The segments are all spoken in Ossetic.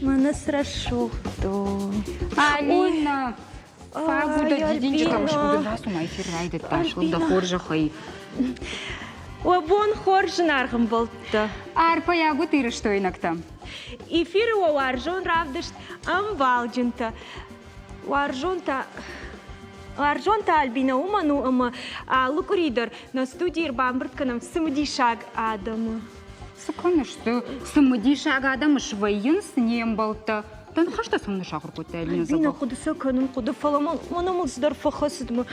Мӕнӕ цы рӕсугъд у. Алина, фаг у дӕ дидинджытӕм сбуды рацу ма эфир райдыдта, сыл дӕ хорзӕхӕй. Уӕ бон хорз, зынаргъ ӕмбӕлттӕ. Арфӕйаг ут ирыстойнӕгтӕ. Эфиры уӕ уарзон равдыст ӕмбалджынтӕ. Уарзон та Уарзон та Альбинӕ уымӕн у, ӕмӕ алы къуыри дӕр нӕ студийы ӕрбамбырд кӕнӕм цымыдисаг адӕмы. Цы кӕныс ды? Цымыдисаг адӕм свӕййынц не мбӕлттӕ. Дӕ ныхӕстӕ сын нӕ сахуыр кодтай, Альбинӕ Альбинӕ, хъуыды сӕ кӕнын хъуыды, фӕлӕ мӕнӕ мыл цыдӕр фӕхӕцыд, мӕ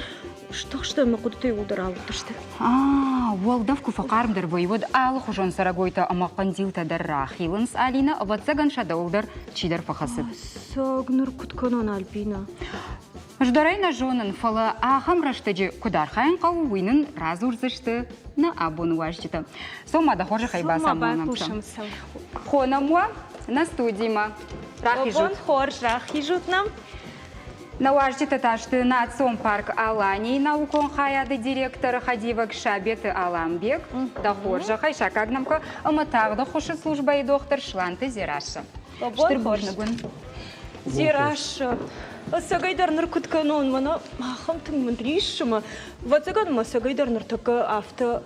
стыхстӕн мӕ хъуыдытӕ иууылдӕр алыгъдысты. А, уӕлдӕф куы фӕхъармдӕр вӕййы, уӕд алыхуызон цӕрӕгойтӕ ӕмӕ хъӕндилтӕ дӕр рахилынц, Алинӕ, ӕвӕццӕгӕн сӕ дӕуыл дӕр чидӕр фӕхӕцыд. Саг ныр куыд кӕнон, Альбинӕ? Ӕз дӕр ӕй нӕ зонын, фӕлӕ ахӕм рӕстӕджы куыд архайын хъӕуы, уый нын радзурдзысты нӕ абоны уазджытӕ. Цом ма дӕ хорзӕхӕй бацамонӕм. Хонӕм уӕ нӕ студимӕ. Рахизут. Бон хорз, рахизут нӕм. Нӕ уазджытӕ та сты национ парк Аланийы наукон хайады директоры хӕдивӕг Сабеты Аламбег, дӕ хорзӕхӕй саккаг нӕм кӕ, ӕмӕ тагъд ӕххуысы службӕйы дохтыр Сланты Дзерассӕ. Стыр бузныг уын. Дзерассӕ, ӕцӕгӕйдӕр ныр куыд кӕнон, мӕнӕ ахӕм тынг мын риссы мӕ. Ӕвӕццӕгӕн мӕ ӕцӕгӕйдӕр ныртӕккӕ афтӕ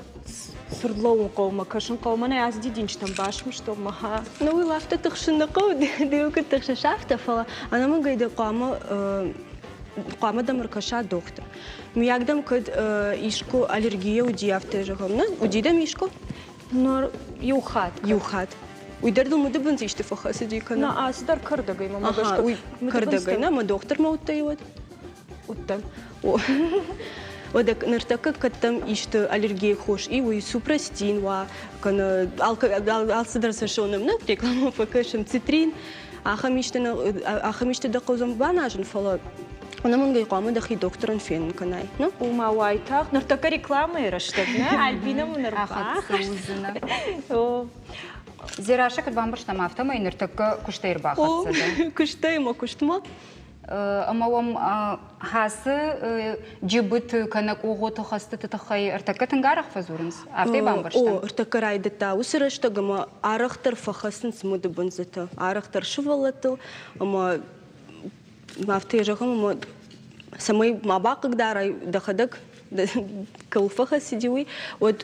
цырд лӕууын хъӕуы мӕ кӕсын хъӕуы, мӕнӕ ацы дидинджытӕм басмыстон мӕ. Ну, уый афтӕ тыхсын нӕ хъӕуы, ды куыд тыхсыс, афтӕ, фӕлӕ ӕнӕмӕнгӕй дӕ хъуамӕ хъуамӕ дӕм ӕркӕса дохтыр. Мыййаг дӕм кӕд искуы аллергия уыди, афтӕ зӕгъӕм, нӕ? Уыди дӕм искуы? Ныр иу хатт. Иу хатт. Уый дӕр дыл мыдыбындз исты фӕхӕцыди кӕнӕ? Нӕ, ацы дӕр кӕрдӕгӕй мӕ гӕсгӕ. Уый кӕрдӕгӕй, нӕ, мӕ дохтырмӕ уыдтӕ уӕд? Уыдтӕн. О. Уӕдӕ ныртӕккӕ кӕддӕм исты аллергийы хос и, уый супрастин уа, кӕнӕ алцыдӕр сӕ зонӕм, нӕ рекламӕ фӕкӕсӕм, цитрин, ахӕм исты, ахӕм исты дӕ хъӕудзӕн баназын, фӕлӕ ӕнӕмӕнгӕй хъуамӕ дӕхи дохтырӕн фенын кӕнай. Ну? Уымӕ уайтагъд. Ныртӕккӕ рекламӕйы рӕстӕг, нӕ? Альбинӕ мын ӕрбахӕццӕ. Дзерассӕ куыд бамбӕрстам, афтӕмӕй ныртӕккӕ куыстӕй ӕрбахӕццӕ дӕ. Куыстӕй мӕ куыстмӕ. Ӕмӕ уӕм хӕцы джыбыты кӕнӕ къогъоты хӕстыты тыххӕй ӕртӕккӕ тынг арӕх фӕдзурынц? Афтӕ бамбӕрстам? О, ӕртӕккӕ райдыдта уыцы рӕстӕг ӕмӕ арӕхдӕр фӕхӕцынц мыдыбындзытӕ, арӕхдӕр сывӕллӕттыл ӕмӕ афтӕ зӕгъӕм, ӕмӕ цӕмӕй ма бахъыгдарай дӕхӕдӕг кӕуыл фӕхӕцыди, уый, уӕд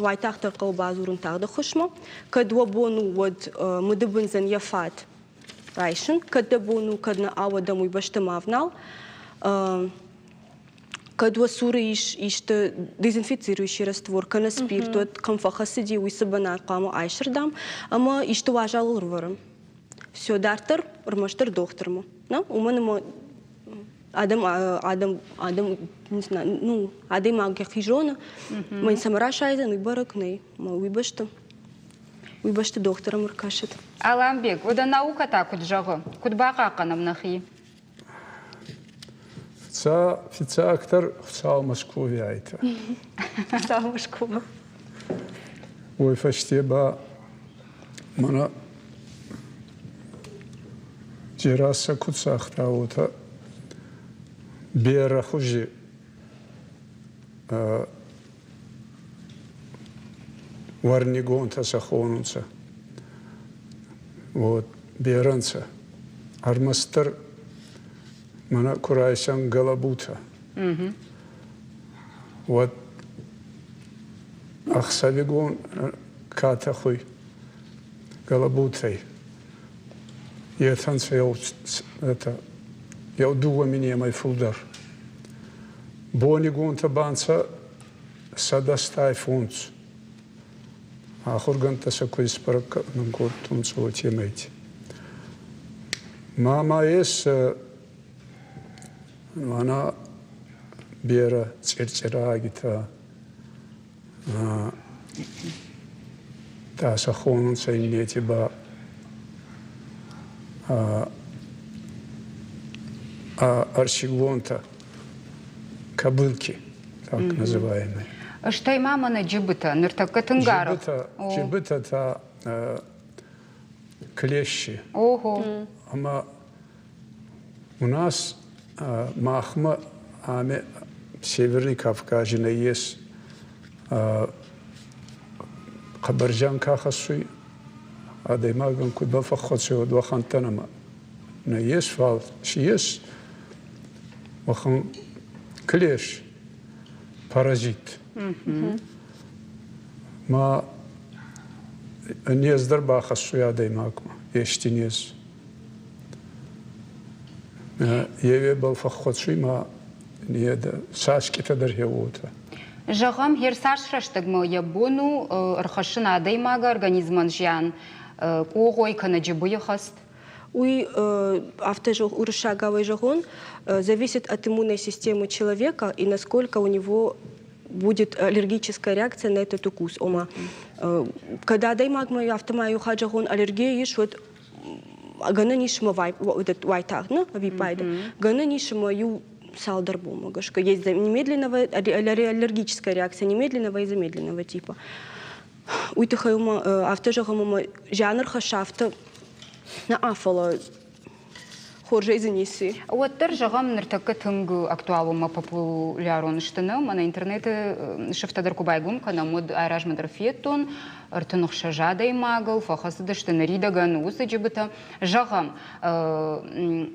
уайтагъддӕр хъӕуы бадзурын тагъд ӕххуысмӕ. Кӕд уӕ бон у, уӕд мыдыбындзӕн йӕ фат райсын, кӕд дӕ бон у, кӕд нӕ ауӕдӕм, уый бӕсты ма внал. Кӕд уӕ цуры ис исты дезинфицирующий раствор кӕнӕ спирт, уӕд кӕм фӕхӕцыди, уый цы бынат хъуамӕ айсырдам ӕмӕ исты уазалыл ӕрвӕрӕм. Все дарддӕр ӕрмӕстдӕр дохтырмӕ. Нӕ, уымӕн ӕмӕ адӕм, адӕм, адӕм, не знаю, ну, адӕймаг йӕхи зоны, мӕн цӕмӕ расайдзӕн, уый бӕрӕг нӕй. Мӕ уый бӕсты, уый бӕсты дохтырӕм ӕркӕсӕд. Аламбег, уӕдӕ наукӕ та куыд зӕгъы? Куыд бахъахъхъӕнӕм нӕхи? Фыццагдӕр Хуыцаумӕ скувиайтӕ. Хуыцаумӕ скувӕм. Уой фӕсте ба мӕнӕ Дзерассӕ куд загъта, уотӕ берӕ хузи уӕрнигонтӕ сӕ хонунцӕ. Вот берӕ нцӕ. Ӕрмӕстдӕр мӕнӕ ку райсӕн гӕлӕбутӕ, уӕд ӕхсӕвигон ка тӕхуй гӕлӕбутӕй, етӕ нцӕ еу, это, еу дууӕ минемӕй фулдӕр. Бонигонтӕ ба нцӕ 185. Ахургӕндтӕ сӕ ку исбӕрӕг кӕнун кодтонцӕ, уотемӕйти. Ма ма ес мӕнӕ берӕ цъирцъирагитӕ, та сӕ хонунцӕ иннети ба ӕрсигонтӕ, кобылки, так называемые. Стӕй ма мӕнӕ джыбытӕ, ныртӕккӕ тынг арӕх. Джыбытӕ та клещи. Ого. Ӕмӕ у нас махмӕ ами Северный Кавкази нӕййес хъӕбӕр зиан ка хӕссуй, Адӕймагӕн куд бафӕххуӕцуй, уӕхӕнттӕ нӕмӕ нӕййес, фал си ес уӕхӕн клещ, паразит. Ма нез дӕр бахӕссуй адӕймагмӕ, ести нез. Еуебӕл фӕххуӕцуй ма саскъитӕ дӕр хеуотӕ. Зӕгъӕм, хер цас рӕстӕгмӕ йӕ бон у ӕрхӕссын адӕймагы организмӕн зиан, къогъой кӕнӕ джыбыйы хӕст? Уый афтӕ уырыссагауӕй зӕгъон, зависит от иммунной системы человека и насколько у него будет аллергическая реакция на этот укус. Ома, кӕд адӕймагмӕ афтӕ иу хатт зӕгъон аллергия ис, уӕд гӕнӕн ис ӕмӕ уайтагъд нӕ ӕвиппайды, гӕнӕн ис ӕмӕ иу цалдӕр бонмӕ гӕсгӕ есть немедленного аллергическая реакция немедленного и замедленного типа. Уый тыххӕй афтӕ зӕгъӕм, ӕмӕ зиан ӕрхӕсса афтӕ нӕ, фӕлӕ хорзӕй дзы ницы. Уӕддӕр, зӕгъӕм, ныртӕккӕ тынг актуалон ӕмӕ популярон сты нӕ, мӕнӕ интернеты сыфтӕ дӕр куы байгом кӕнӕм, уӕд айразмӕ дӕр федтон, 36 адӕймагыл фӕхӕцыдысты ныридӕгӕн уыцы джыбытӕ. Зӕгъӕм,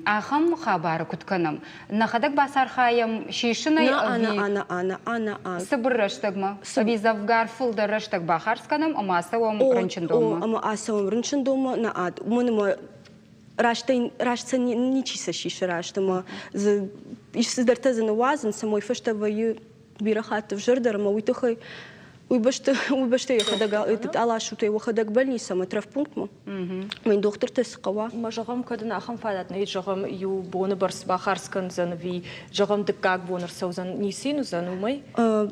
ахӕм хабары куыд кӕнӕм? Нӕхӕдӕг бацархайӕм сисынӕй ӕви цыбыр рӕстӕгмӕ? Ӕви дзӕвгар фылдӕр рӕстӕг бахардз кӕнӕм ӕмӕ ацӕуӕм рынчындонмӕ? Ӕмӕ ацӕуӕм рынчындонмӕ, нӕ ад. Уымӕн ӕмӕ растӕй раст сӕ ничи сӕ сисы раст ӕмӕ дзы ис цыдӕртӕ дзы ныууадзынц, ӕмӕ уый фӕстӕ вӕййы бирӕ хатт ӕвзӕрдӕр ӕмӕ уый тыххӕй уый бӕсты уый бӕсты йӕхӕдӕг аласут уӕхӕдӕг больницӕмӕ травмпунктмӕ. Мӕн дохтыртӕ цы хъӕуа? Ма зӕгъӕм, кӕд ын ахӕм фадат нӕй, зӕгъӕм, иу боны бӕрц бахардз кӕндзӕн ӕви, зӕгъӕм, дыккаг бон ӕрцӕудзӕн, ницы йын уыдзӕн уымӕй?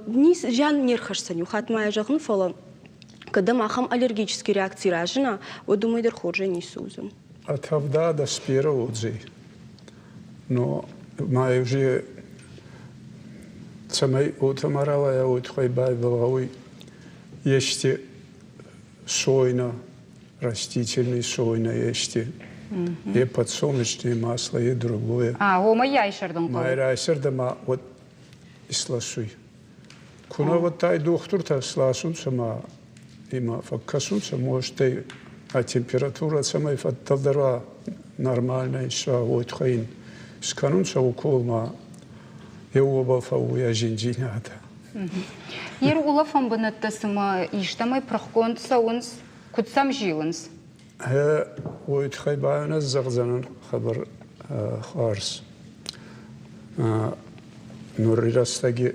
Ницы, зиан не рхӕсдзӕн иу хатт ма йӕ зӕгъын, фӕлӕ кӕд ӕм ахӕм аллергический реакци разына, уӕд уымӕй дӕр хорзӕй ницы уыдзӕн. А тӕвдадӕ сберӕ уодзӕй, но ма уже цӕмӕй уотӕ ма рауайа, уой туххӕй байбӕл гъӕуй ести сойна, растительный сойна ести, е подсолнечное масло, е другое. А, уомӕй айсӕрдун хъӕуй? Ма райсӕрдӕ уӕд исласуй. Ку нӕ уӕдтай дохтуртӕ сласунцӕ ма имӕ фӕккӕсунцӕ, может, ӕ температурӕ цӕмӕй фӕддӕлдӕр уа, нормально исуа, уой туххӕй ин скӕнунцӕ укол ма еу уобӕл фӕууй ӕ зиндзийнадӕ. Ер улӕфӕн бынӕттӕ цымӕ истӕмӕй пырхгонд цӕуынц, куыд сӕм зилынц? Гъе, уой туххӕй ба ӕз зӕгъдзӕнӕн хъӕбӕр хуарз. Нури рӕстӕги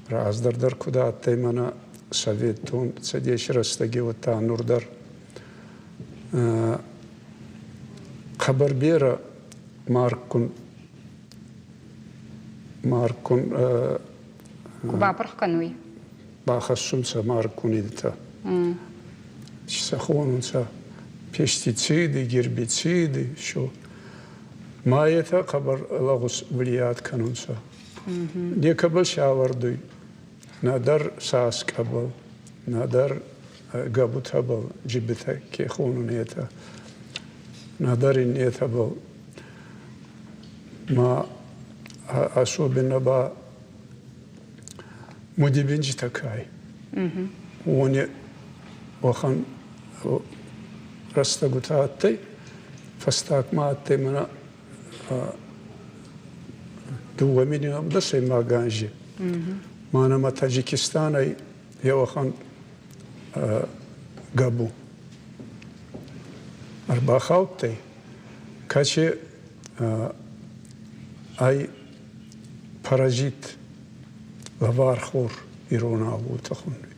раздӕр дӕр куд адтӕй мӕнӕ Советтон Цӕдеси рӕстӕги, уӕдта нур дӕр хъӕбӕр берӕ марггун марггун Ку бапырх кӕнуй? Бахӕссунцӕ марггунидтӕ. Сӕ хонунцӕ пестициды, гербициды, все. Ма етӕ хъӕбӕр лӕгъуз влият кӕнунцӕ. Некӕбӕл сӕвӕрдуй нӕдӕр саскъӕбӕл, нӕдӕр гӕбутӕбӕл, джибитӕ ке хонун етӕ, нӕдӕр иннетӕбӕл. Ма особенно ба мудибинджитӕ кай, уони уӕхӕн рӕстӕгутӕ адтӕй, фӕстагмӕ адтӕй мӕнӕ 2010 анзи. Мӕнӕ ма Таджикистанӕй еуӕхӕн гӕбу ӕрбахаудтӕй, кӕци ӕй паразит лӕвархор иронау уотӕ хуннуй.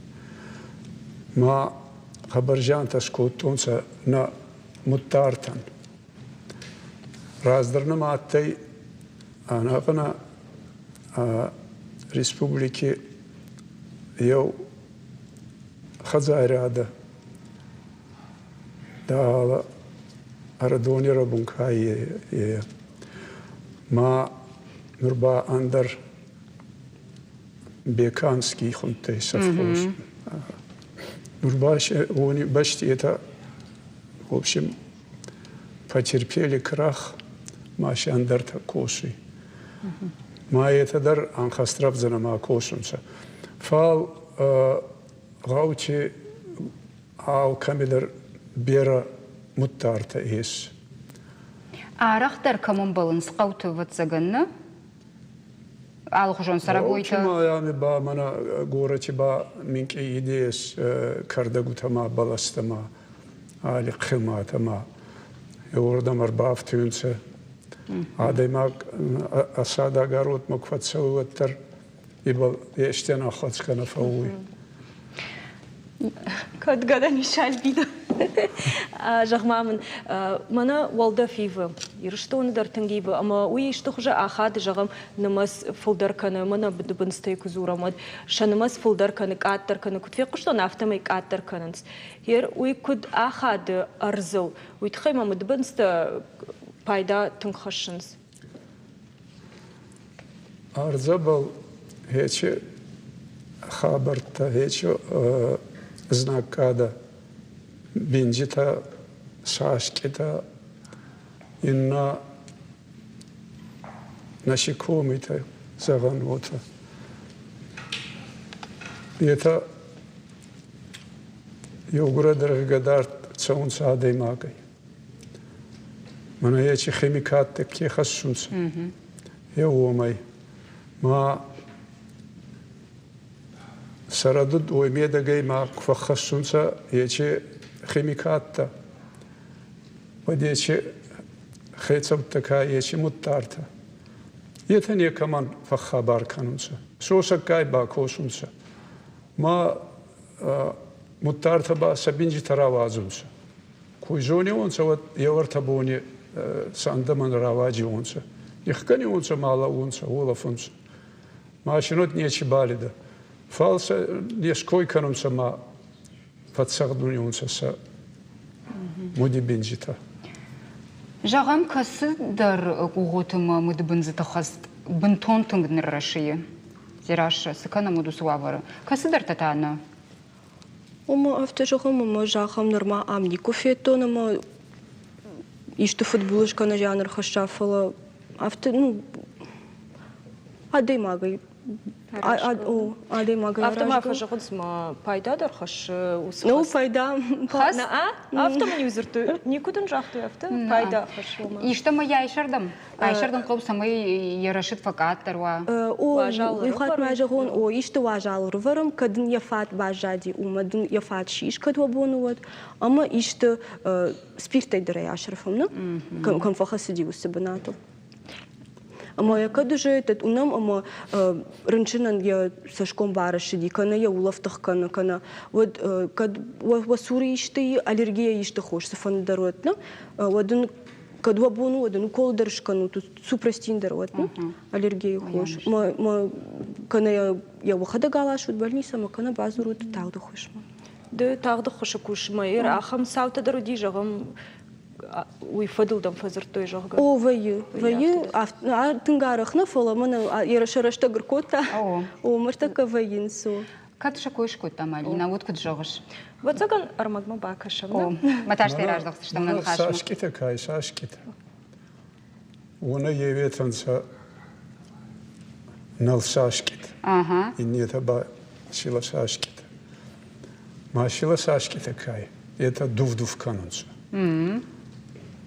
Ма хъӕбӕр зиантӕ скодтонцӕ нӕ муддартӕн. Раздӕр нӕмӕ адтӕй ӕнӕгъӕнӕ республики еу хӕдзайрадӕ дӕлӕ Ӕрыдони рӕбун ка е. Ма нур ба ӕндӕр Беканский хундтӕй совхоз. Нур ба уони бӕсти етӕ, в общем, потерпели крах, ма си ӕндӕртӕ косуй. Ма етӕ дӕр ӕнхӕст рӕвдзӕнӕ ма косунцӕ. Фал гъӕути алкӕмидӕр. Берӕ муддартӕ ес. Арӕхдӕр кӕм ӕмбӕлынц хъӕуты, ӕвӕццӕгӕн, нӕ? Алыхуызон цӕрӕгойтӕ. Майами ба мӕнӕ горӕти ба минкъий идеес кӕрдӕгутӕ ма бӕлӕстӕ ма али хъилматӕ ма еуӕрдӕмӕ ӕрбафтуйунцӕ. Адӕймаг асадӕгӕротмӕ ку фӕццӕуй, уӕддӕр ибӕл естӕн ӕххуӕцгӕ нӕ фӕууй. Кӕд гӕнӕн ис Альбина? Зӕгъ-ма мын, мӕнӕ уӕлдӕф ивы, Ирыстоны дӕр тынг ивы, ӕмӕ уый исты хуызы ахады, зӕгъӕм, нымӕц фылдӕр кӕны, мӕнӕ бындзтӕй куы дзурӕм, уӕд сӕ нымӕц фылдӕр кӕны, къаддӕр кӕны. Куыд фехъуыстон, афтӕмӕй къаддӕр кӕнынц. Ер уый куыд ахады ӕрдзыл, уый тыххӕй ма мыдыбындзтӕ пайда тынг хӕссынц. Ӕрдзӕбӕл ечи хабӕрттӕ, ечи знаггадӕ, бинджитӕ, саскъитӕ, иннӕ насекомыйтӕ, зӕгъӕн, уотӕ. Етӕ еугурӕдӕр гъигӕдард цӕунцӕ адӕймагӕй. Мӕнӕ ечи химикаттӕ ке хӕссунцӕ, е уомӕй. Ма сӕ рӕдуд уой медӕгӕй ма ку фӕххӕссунцӕ ечи химикаттӕ, уӕд ечи хецӕуттӕ ка ечи муддартӕ. Етӕ некӕмӕн фӕххабар кӕнунцӕ, сосӕггай бакосунцӕ. Ма муддартӕ ба сӕ бинджитӕ рауадзунцӕ. Ку зониуонцӕ, уӕд еуӕртӕ бони сӕ ӕндӕмӕн рауаджиуонцӕ. Нихкӕниуонцӕ ма лӕуунцӕ, уолӕфунцӕ. Машинот нечи балидӕ. Фал сӕ не ской кӕнунцӕ ма фӕццӕгъдуниуонцӕ сӕ мудибиндзитӕ. Зӕгъӕм, кӕцыдӕр къогъоты ма мыдыбындзыты хӕст бынтон тынг ныррӕсыйы. Дзерассӕ, цы кӕнӕм уыд уыцы уавӕры? Кӕцыдӕртӕ та нӕ. Ома афтӕ зӕгъӕм, ӕмӕ зӕгъӕм, нырма ам никуы федтон ӕмӕ исты фыдбылыз кӕнӕ зиан ӕрхӕсса, фӕлӕ афтӕ, ну, адӕймагӕй адӕймагӕй Афтӕ ма фӕзӕгъынц, ма пайда дӕр хӕссы уыцы Ну, пайда. Хӕс? Афтӕ мын иу дзырдтой. Никуы дын загътой афтӕ? Пайда хӕссы уымӕ. Истӕмӕ йӕ айсӕрдӕм? Айсӕрдӕм хъӕуы, цӕмӕй йӕ рӕсыд фӕкъаддӕр уа. О, иу хатт ма зӕгъон, о, исты уазал ӕрывӕрӕм, кӕд ын йӕ фат баззади, уымӕ дын йӕ фат сис, кӕд уӕ бон уӕд, ӕмӕ исты спиртӕй дӕр ӕй асӕрфӕм, нӕ? Кӕм фӕхӕцыди уыцы бынатыл. Ӕмӕ йӕ кӕд уже этот уынӕм, ӕмӕ рынчынӕн йӕ цӕсгом барӕсыди, кӕнӕ йӕ улӕфтых кӕны, кӕнӕ уӕд кӕд уӕ цуры исты аллергия исты хос цыфӕнды дӕр уӕд, нӕ? Уӕд ын кӕд уӕ бон у, уӕд ын укол дӕр скӕнут, супрастин дӕр уӕд, аллергийы хос. Кӕнӕ йӕ уӕхӕдӕг аласут больницӕмӕ, кӕнӕ бадзурут тагъд ӕххуысмӕ. Ды тагъд ӕххуысы кусынмӕ ахӕм цаутӕ дӕр уыди, зӕгъӕм, уый фӕдыл дӕм фӕдзырдтой, зӕгъгӕ? О, вӕййы. Вӕййы. Тынг арӕх нӕ, фӕлӕ мӕнӕ сӕ рӕстӕг ӕркодта. О, мӕртӕккӕ вӕййынц. Кӕд сӕ кой скодта Малина, уӕд куыд зӕгъыс? Ӕвӕццӕгӕн, ӕрмӕгмӕ бакӕсӕм. О, мӕ тастӕй раздӕхдзыстӕм нӕ ныхасмӕ. Саскъитӕ кай, саскъитӕ. Уонӕ еуетӕнцӕ нӕлсаскъитӕ, иннетӕ ба силӕсаскъитӕ. Ма силӕсаскъитӕ кай, етӕ дув-дув кӕнунцӕ.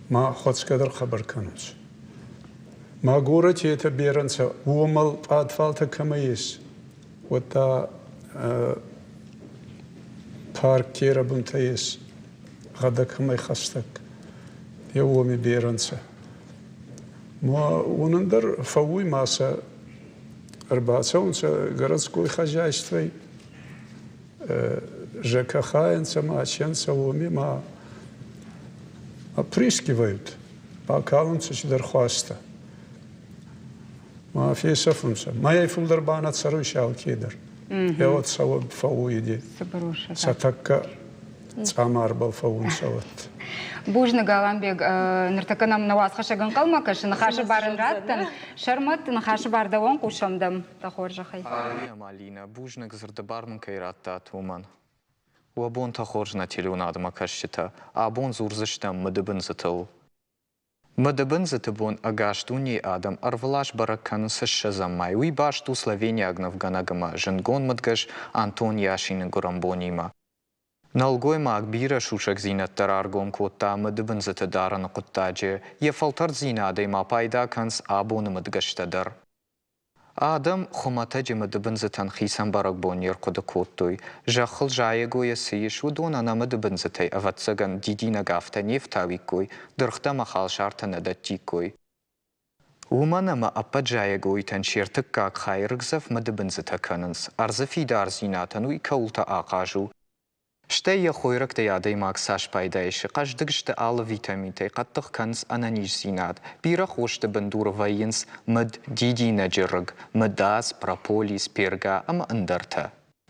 Ма хуӕцгӕ дӕр хъӕбӕр кӕнунцӕ. Ма горӕти етӕ берӕ нцӕ, уомӕл пъадфалтӕ кӕмӕ ес, уӕдта парк ке рӕбунтӕ ес, гъӕдӕ кӕмӕй хӕстӕг, е уоми берӕ нцӕ. Ма уонӕн дӕр фӕууй ма сӕ ӕрбацӕунцӕ городской хозяйствӕй, ЖКХ-ӕнцӕ ма ӕнцӕ уоми ма опрыскивают, бакалунцӕ цидӕр хуастӕ. Ма фесӕфунцӕ. Мӕйӕй фулдӕр ба нӕ цӕруй сӕ алкедӕр. Еуӕд цӕуӕг фӕууиди. Сӕ тӕккӕ цъамарбӕл фӕуунцӕ уӕд. Бузныг, Аламбег. Ныртӕккӕ нӕм нӕ уацхӕссӕг ӕнхъӕлмӕ кӕсы. Ныхасы бар ын раттӕн. Сӕрмӕт, ныхасы бар дӕуӕн хъусӕм дӕм, дӕ хорзӕхӕй. Алина Малина, бузныг дзырды бар мын кӕй радтат, уымӕн. Уӕ бонтӕ хорз нӕ телеуынадмӕ кӕсджытӕ. Абон дзурдзыстӕм мыдыбындзытыл. Мыдыбындзыты бон ӕгас дунейы адӕм ӕрвылаз бӕрӕг кӕнынц ссӕдзӕм май. Уый баст у словениаг нывгӕнӕг ӕмӕ зындгонд мыдгӕс Антон Яшины гуырӕнбонимӕ. Нӕлгоймаг бирӕ сусӕгдзинӕдтӕ раргом кодта мыдыбындзыты дарыны хъуыддаджы, йӕ фӕлтӕрддзинадӕй ма пайда кӕнынц абоны мыдгӕстӕ дӕр. Адӕм хуымӕтӕджы мыдыбындзытӕн хицӕн бӕрӕгбон не рхъуыды кодтой. Зӕххыл зайӕгойӕ цы ис, уыдон ӕнӕ мыдыбындзытӕй, ӕвӕццӕгӕн, дидинӕг афтӕ не фтауиккой, дыргътӕ ӕмӕ халсартӕ нӕ дӕттиккой. Уымӕн ӕмӕ ӕппӕт зайӕгойтӕн се ртыккаг хай рыгдзӕф мыдыбындзытӕ кӕнынц, ӕрдзы фидардзинадӕн уый кӕуылты ахъаз у. Стӕй йӕ хойрӕгтӕй адӕймаг цас пайда исы, хъӕздыг сты алы витаминтӕй, хъӕддых кӕнынц ӕнӕниздзинад. Бирӕ хосты бындуры вӕййынц мыд, дидинӕджы рыг, мыдадз, прополис, перга ӕмӕ ӕндӕртӕ.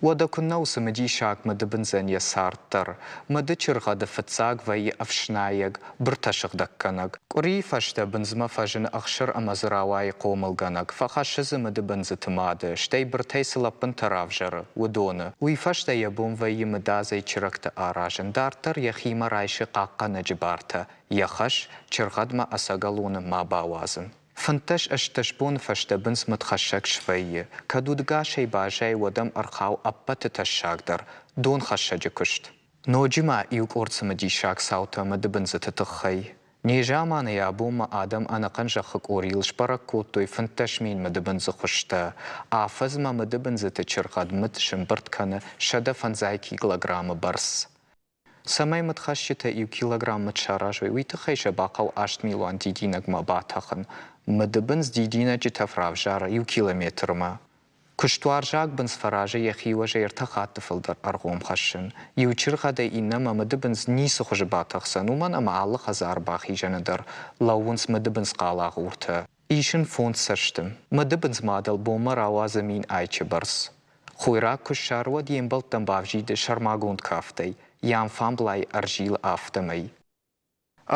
Уӕдӕ куыннӕ у цымыдисаг мыдыбындзӕн йӕ цард дӕр. Мыды чыргъӕды фыццаг вӕййы ӕфснайӕг, быртӕ сыгъдӕггӕнӕг. Къуырийы фӕстӕ бындзмӕ фӕзыны ӕхсыр ӕмӕ дзы рауайы хъомылгӕнӕг, фӕхӕссы дзы мыдыбындзыты мады, стӕй быртӕй цы лӕппынтӕ равзӕры, уыдоны. Уый фӕстӕ йӕ бон вӕййы мыдадзӕй чырӕгтӕ аразын, дарддӕр йӕхимӕ райсы хъахъхъӕнӕджы бартӕ, йӕ хӕс, чыргъӕдмӕ ӕцӕгӕлоны ма бауадзын. 15-18 боны фӕстӕ бындз мыдхӕссӕг свӕййы. Кӕд удгасӕй баззайы, уӕд ӕм ӕрхауы ӕппӕты тӕссагдӕр – донхӕссӕджы куыст. Ноджы ма иукъорд цымыдисаг цаутӕ мыдыбындзыты тыххӕй. Незаманӕй абонмӕ адӕм ӕнӕхъӕн зӕххы къорийыл сбӕрӕг кодтой 15 000 мыдыбындзы хуызтӕ. Афӕдзмӕ мыдыбындзыты чыргъӕд мыд сӕмбырд кӕны 150 килограммы бӕрц. Цӕмӕй мыдхӕсджытӕ иу килограмм мыд саразой, уый тыххӕй сӕ бахъӕуы 8 милуан дидинӕгмӕ батӕхын. Мыдыбындз дидинӕджы тӕф равзары иу километрмӕ. Куыстуарзаг бындз фӕразы йӕхи уӕзӕй ӕртӕ хатты фылдӕр ӕргъом хӕссын. Иу чыргъӕдӕй иннӕмӕ мыдыбындз ницы хуызы батӕхдзӕн, уымӕн ӕмӕ алы хӕдзары бахизӕны дӕр лӕууынц мыдыбындз хъалагъуртӕ. Ис ын фондз цӕсты. Мыдыбындз мадӕл бонмӕ рауадзы мин айчы бӕрц. Хойраг куы ссары, уӕд йе мбӕлттӕм бавзиды сӕрмагонд кафтӕй, йӕ амфамблай ӕрзилы афтӕмӕй.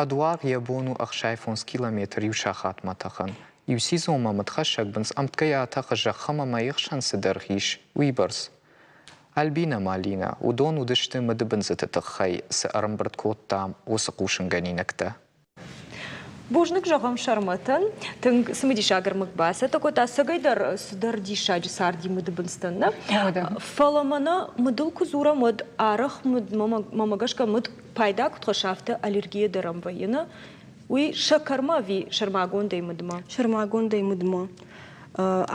Ӕдуаг йӕ бон у 65 километр иу сахатмӕ тӕхын. Иу сезонмӕ мыдхӕссӕг бындз ӕмткӕй атӕхы зӕхх ӕмӕ мӕйы хсӕн цы дӕргъ ис, уыйбӕрц. Альбина Малина, уыдон уыдысты мыдыбындзыты тыххӕй, цы ӕрӕмбырд кодтам, уыцы хъусынгӕнинӕгтӕ. Бузныг зӕгъӕм Сӕрмӕтӕн. Тынг цымыдисаг ӕрмӕг бацӕттӕ кодта. Ӕцӕгӕйдӕр цыдӕр диссаджы царди мыдыбындзтӕн, нӕ? Фӕлӕ мӕнӕ мыдыл куы дзурӕм, уӕд арӕх мыд, мӕмӕ гӕсгӕ, мыд пайда куыд хӕссы, афтӕ аллергийӕ дӕр ӕм вӕййы, нӕ? Уый сӕкӕрмӕ ӕви сӕрмагондӕй мыдмӕ? Сӕрмагондӕй мыдмӕ.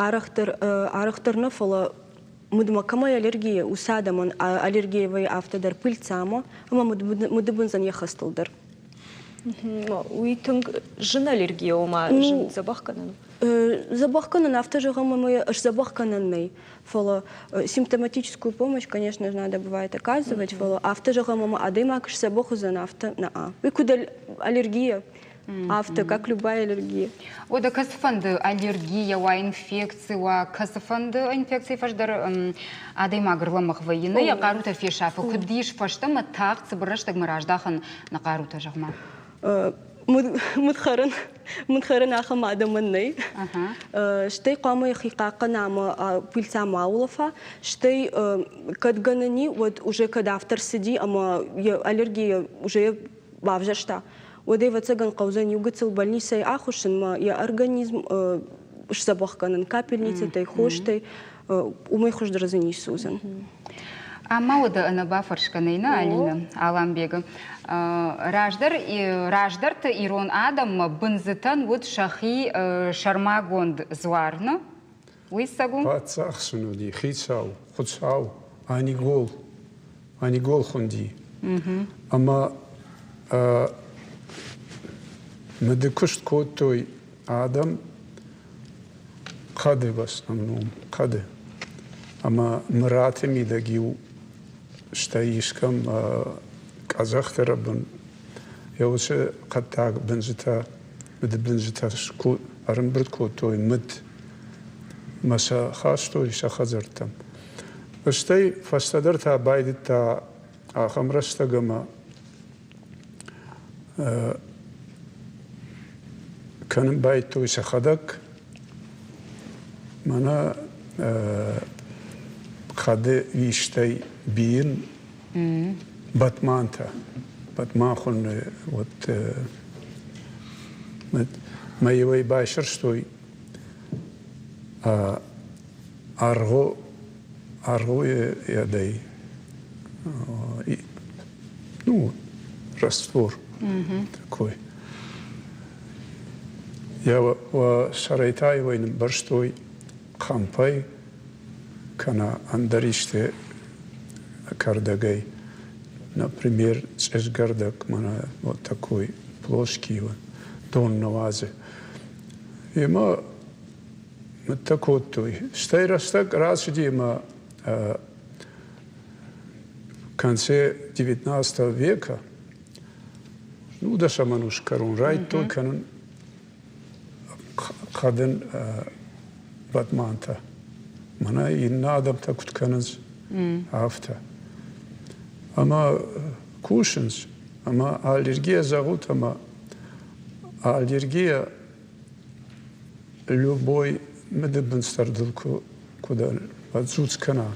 Арӕхдӕр, арӕхдӕр нӕ, фӕлӕ мыдмӕ кӕмӕй аллергия, уыцы адӕмӕн аллергия вӕййы афтӕ дӕр пыльцамӕ ӕмӕ мыдыбындзӕн йӕ хӕстыл дӕр. Уый тынг зын аллергия, ома зын дзӕбӕх кӕнӕн у? Дзӕбӕх кӕнын афтӕ зӕгъӕм, ӕмӕ сдзӕбӕх кӕнӕн нӕй. Фӕлӕ симптоматическую помощь, конечно же, надо бывает оказывать, фӕлӕ афтӕ зӕгъӕм, ӕмӕ адӕймаг сдзӕбӕх уыдзӕн, афтӕ нӕ. Уый куыд аллергия, афтӕ, как любая аллергия. Уӕдӕ кӕцыфӕнды аллергия уа, инфекци уа, кӕцыфӕнды инфекцийы фӕстӕ адӕймаг ӕрлӕмӕгъ вӕййы, нӕ йӕ хъарутӕ фесафы, куыд ис фӕстӕмӕ тагъд цыбыр рӕстӕгмӕ раздахын нӕ хъарутӕ, зӕгъ-ма? Мыд хӕрын, мыд хӕрын ахӕм адӕмӕн нӕй. Стӕй хъуамӕ йӕхи хъахъхъӕна ӕмӕ пыльца ма улӕфа. Стӕй кӕд гӕнӕн и, уӕд уже кӕд автор цыди ӕмӕ йӕ аллергия уже бавзӕрста, уӕд ӕвӕццӕгӕн хъӕудзӕн иу гыццыл больницӕйы ахуыссынмӕ йӕ организм сдзӕбӕх кӕнын капельницӕтӕй, хостӕй, уымӕй хуыздӕр дзы ницы уыдзӕн. Ӕмӕ уӕдӕ ӕнӕбафӕрсгӕ нӕй нӕ, Алинӕ Аламбегы. Раздӕр, раздӕрты ирон адӕммӕ бындзытӕн уыд сӕхи сӕрмагонд дзуар, нӕ? Уый цӕг у? Паддзах сын уыди, хицау, Хуыцау, Анигол. Анигол хуынди. Ӕмӕ мыды куыст кодтой адӕм хъӕды в основном, хъӕды. Ӕмӕ Мыраты мидӕг-иу стӕй искӕм къӕдзӕхты рӕбын йӕ уыцы хъӕддаг бындзытӕ, мыдыбындзытӕ ӕрӕмбырд кодтой мыд мӕ сӕ хастой сӕ хӕдзӕрттӕм. Стӕй фӕстӕдӕр та байдыдта ахӕм рӕстӕг ӕмӕ кӕнын байдыдтой сӕхӕдӕг. Мӕнӕ хъӕды истӕй бийын бӕтмантӕ. Бӕтман хуынны вот мӕ иуӕй байсӕрстой аргъо аргъойы ядӕй. раствор такой. Йӕ сӕрӕй та иуӕй ныббӕрстой хъӕмпӕй кӕнӕ ӕндӕр исты кӕрдӕгӕй. Например, цъызгӕрдӕг мӕнӕ вот такой плоский дон нӕ уадзы. Ӕмӕ мыдтӕ кодтой. Стӕй рӕстӕг рацыди ӕмӕ в конце XIX века, нудӕсӕм ӕнусы кӕрон райдыдтой кӕнын хъӕдын бадмантӕ. Мӕнӕ иннӕ адӕмтӕ куыд кӕнынц, афтӕ. Ӕмӕ кусынц, ӕмӕ аллергия зӕгъут, ӕмӕ аллергия любой мыдыбындз дӕр дыл куы куы кӕна,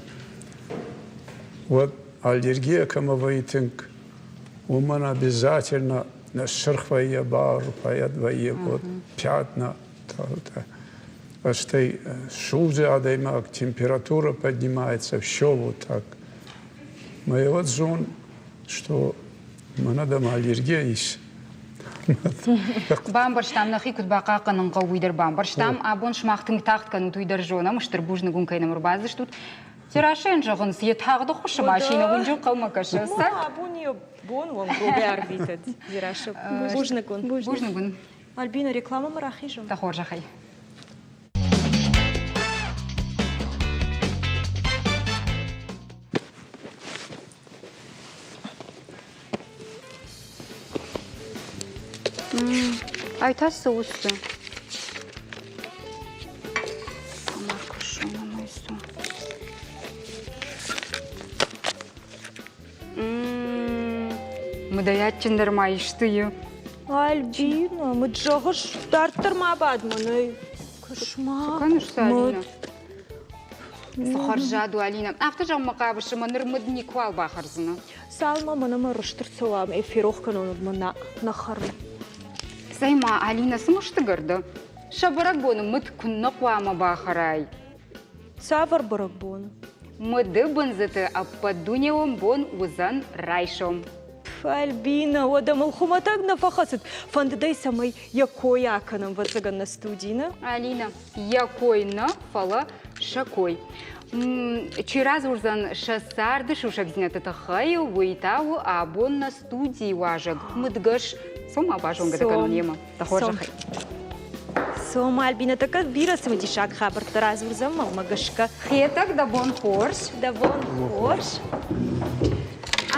уӕд аллергия кӕмӕ вӕййы тынг, уымӕн обязательно ныссырх вӕййы бар, поэт вӕййы вот пятна, стӕй судзы адӕймаг, температура поднимается, все вот так. Мӕ вот зон, что мӕнӕ дӕм аллергия ис. Бамбӕрстам, нӕхи куыд бахъахъхъӕнын хъӕуы, уый дӕр бамбӕрстам. Абон сымах тынг тагъд кӕнут, уый дӕр зонӕм. Стыр бузныг уын кӕй нӕм ӕрбацыдыстут. Террасӕйӕн зӕгъынц, йӕ тагъды хуысы машинӕ уынджы хъӕумӕ кӕсы. Абон йӕ бон уӕм рогӕй арвитӕд, Зирашо. Бузныг уын. Бузныг уын. Альбина, рекламӕмӕ рахизӕм. Дӕ хорзӕхӕй. Ай та цы у цы? Мыдӕй адджындӕр ма исты и? Альбина, мыд зӕгъыс, дарддӕр ма бад мӕнӕй. Кӕс-ма. Цы кӕныс, Алина? Цы хӕрзад у, Алина. Афтӕ зӕгъынмӕ хъавыс, ӕмӕ ныр мыд никуал бахӕрдзынӕ. Цалынмӕ мӕнӕ мӕ рыстыр цӕуа, ӕмӕ ферох кӕнон, уӕдмӕ нӕ хӕрын. Цӕй-ма, Алина, цы мӕстыгӕр дӕ? Сӕ бӕрӕгбоны мыд куыннӕ хъуамӕ бахӕрай? Цавӕр бӕрӕгбон? Мыдыбындзыты ӕппӕтдунеон бон уыдзӕн райсом. Альбина, уӕдӕ мыл хуымӕтӕг нӕ фӕхӕцыд. Фӕндыд ӕй, цӕмӕй йӕ кой акӕнӕм, ӕвӕццӕгӕн, нӕ студийы, нӕ? Алина, йӕ кой нӕ, фӕлӕ сӕ кой. Чи радзурдзӕн сӕ царды сусӕгдзинӕдты тыххӕй, уый та у абон нӕ студийы уазӕг, мыдгӕс. Цом ма базонгӕ дӕ кӕнон йемӕ. Дӕ хорзӕхӕй. Цом, Альбина, тӕккӕ бирӕ цымыдисаг хабӕрттӕ радзурдзӕн мӕнмӕ гӕсгӕ. Хетӕг, дӕ бон хорз. Дӕ бон хорз.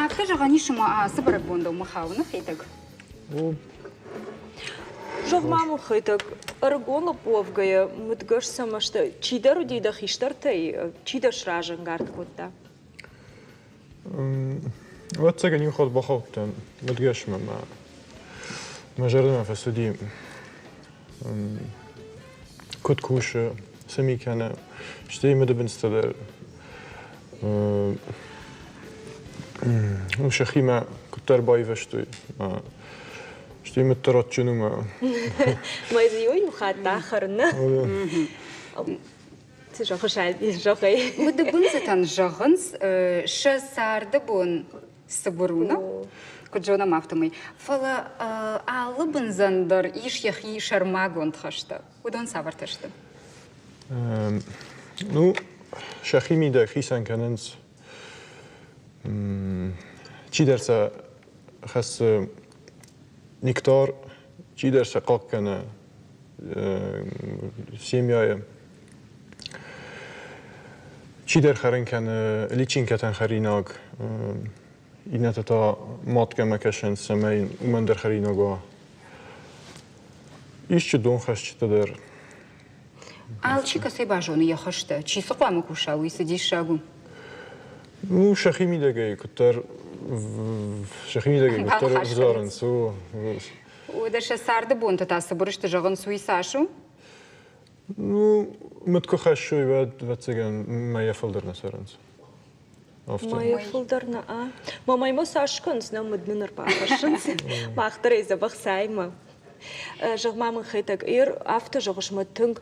Афтӕ зӕгъӕн ис, ӕмӕ ацы бӕрӕгбон дӕумӕ хауы, нӕ Хетӕг? Зӕгъ-ма мын, Хетӕг, ӕрыгон лӕппу уӕвгӕйӕ мыдгӕс цӕмӕ сты? Чидӕр уыди дӕ хистӕртӕй, чи дӕ сразӕнгард кодта? Ӕвӕццӕгӕн иу хатт бахаудтӕн мыдгӕсмӕ мӕ мӕ зӕрдӕмӕ фӕцыди, куыд кусы, цы ми кӕны, стӕй мыдыбындзтӕ дӕр сӕхимӕ куыддӕр байвӕзтой, стӕй мыддӕр адджын у мӕ. Мӕ дзы иу хатт ахӕрын, нӕ? Цы зӕгъыс, зӕгъай? Мыдыбындзытӕн зӕгъынц, сӕ царды бон цыбыр у, нӕ? Куыд зонӕм, афтӕмӕй. Фӕлӕ алы бындзӕн дӕр ис йӕхи сӕрмагонд хӕстӕ. Уыдон цавӕртӕ сты? Ну, сӕхи мидӕг хицӕн кӕнынц. Чидӕр сӕ хӕссы нектар, чидӕр сӕ хъахъхъӕны семьяйы. Чидӕр хӕрын кӕны личинкӕтӕн хӕринаг, иннӕтӕ та маткӕмӕ кӕсынц, цӕмӕй уымӕн дӕр хӕринаг уа. Исчи донхӕсджытӕ дӕр. Алчи кӕцӕй базоны йӕ хӕстӕ? Чи цы хъуамӕ куса, уый цы диссаг у? Ну, сӕхи мидӕгӕй куыддӕр сӕхи мидӕгӕй куыддӕр ӕвзарынц. Уӕдӕ сӕ царды бонтӕ та цыбыр сты, зӕгъынц, уый цас у? Ну, мыд куы хӕссой, уӕд, ӕвӕццӕгӕн, мӕйӕ фылдӕр нӕ цӕрынц. Афтӕ. Мӕйӕ фылдӕр нӕ, а? Мӕ мӕймӕ цас кӕнынц, нӕ мыд нын ӕрбахӕссынц. Мах дӕр ӕй дзӕбӕх цаймӕ. Зӕгъ-ма мын, Хетӕг, ер афтӕ зӕгъыс мӕ тынг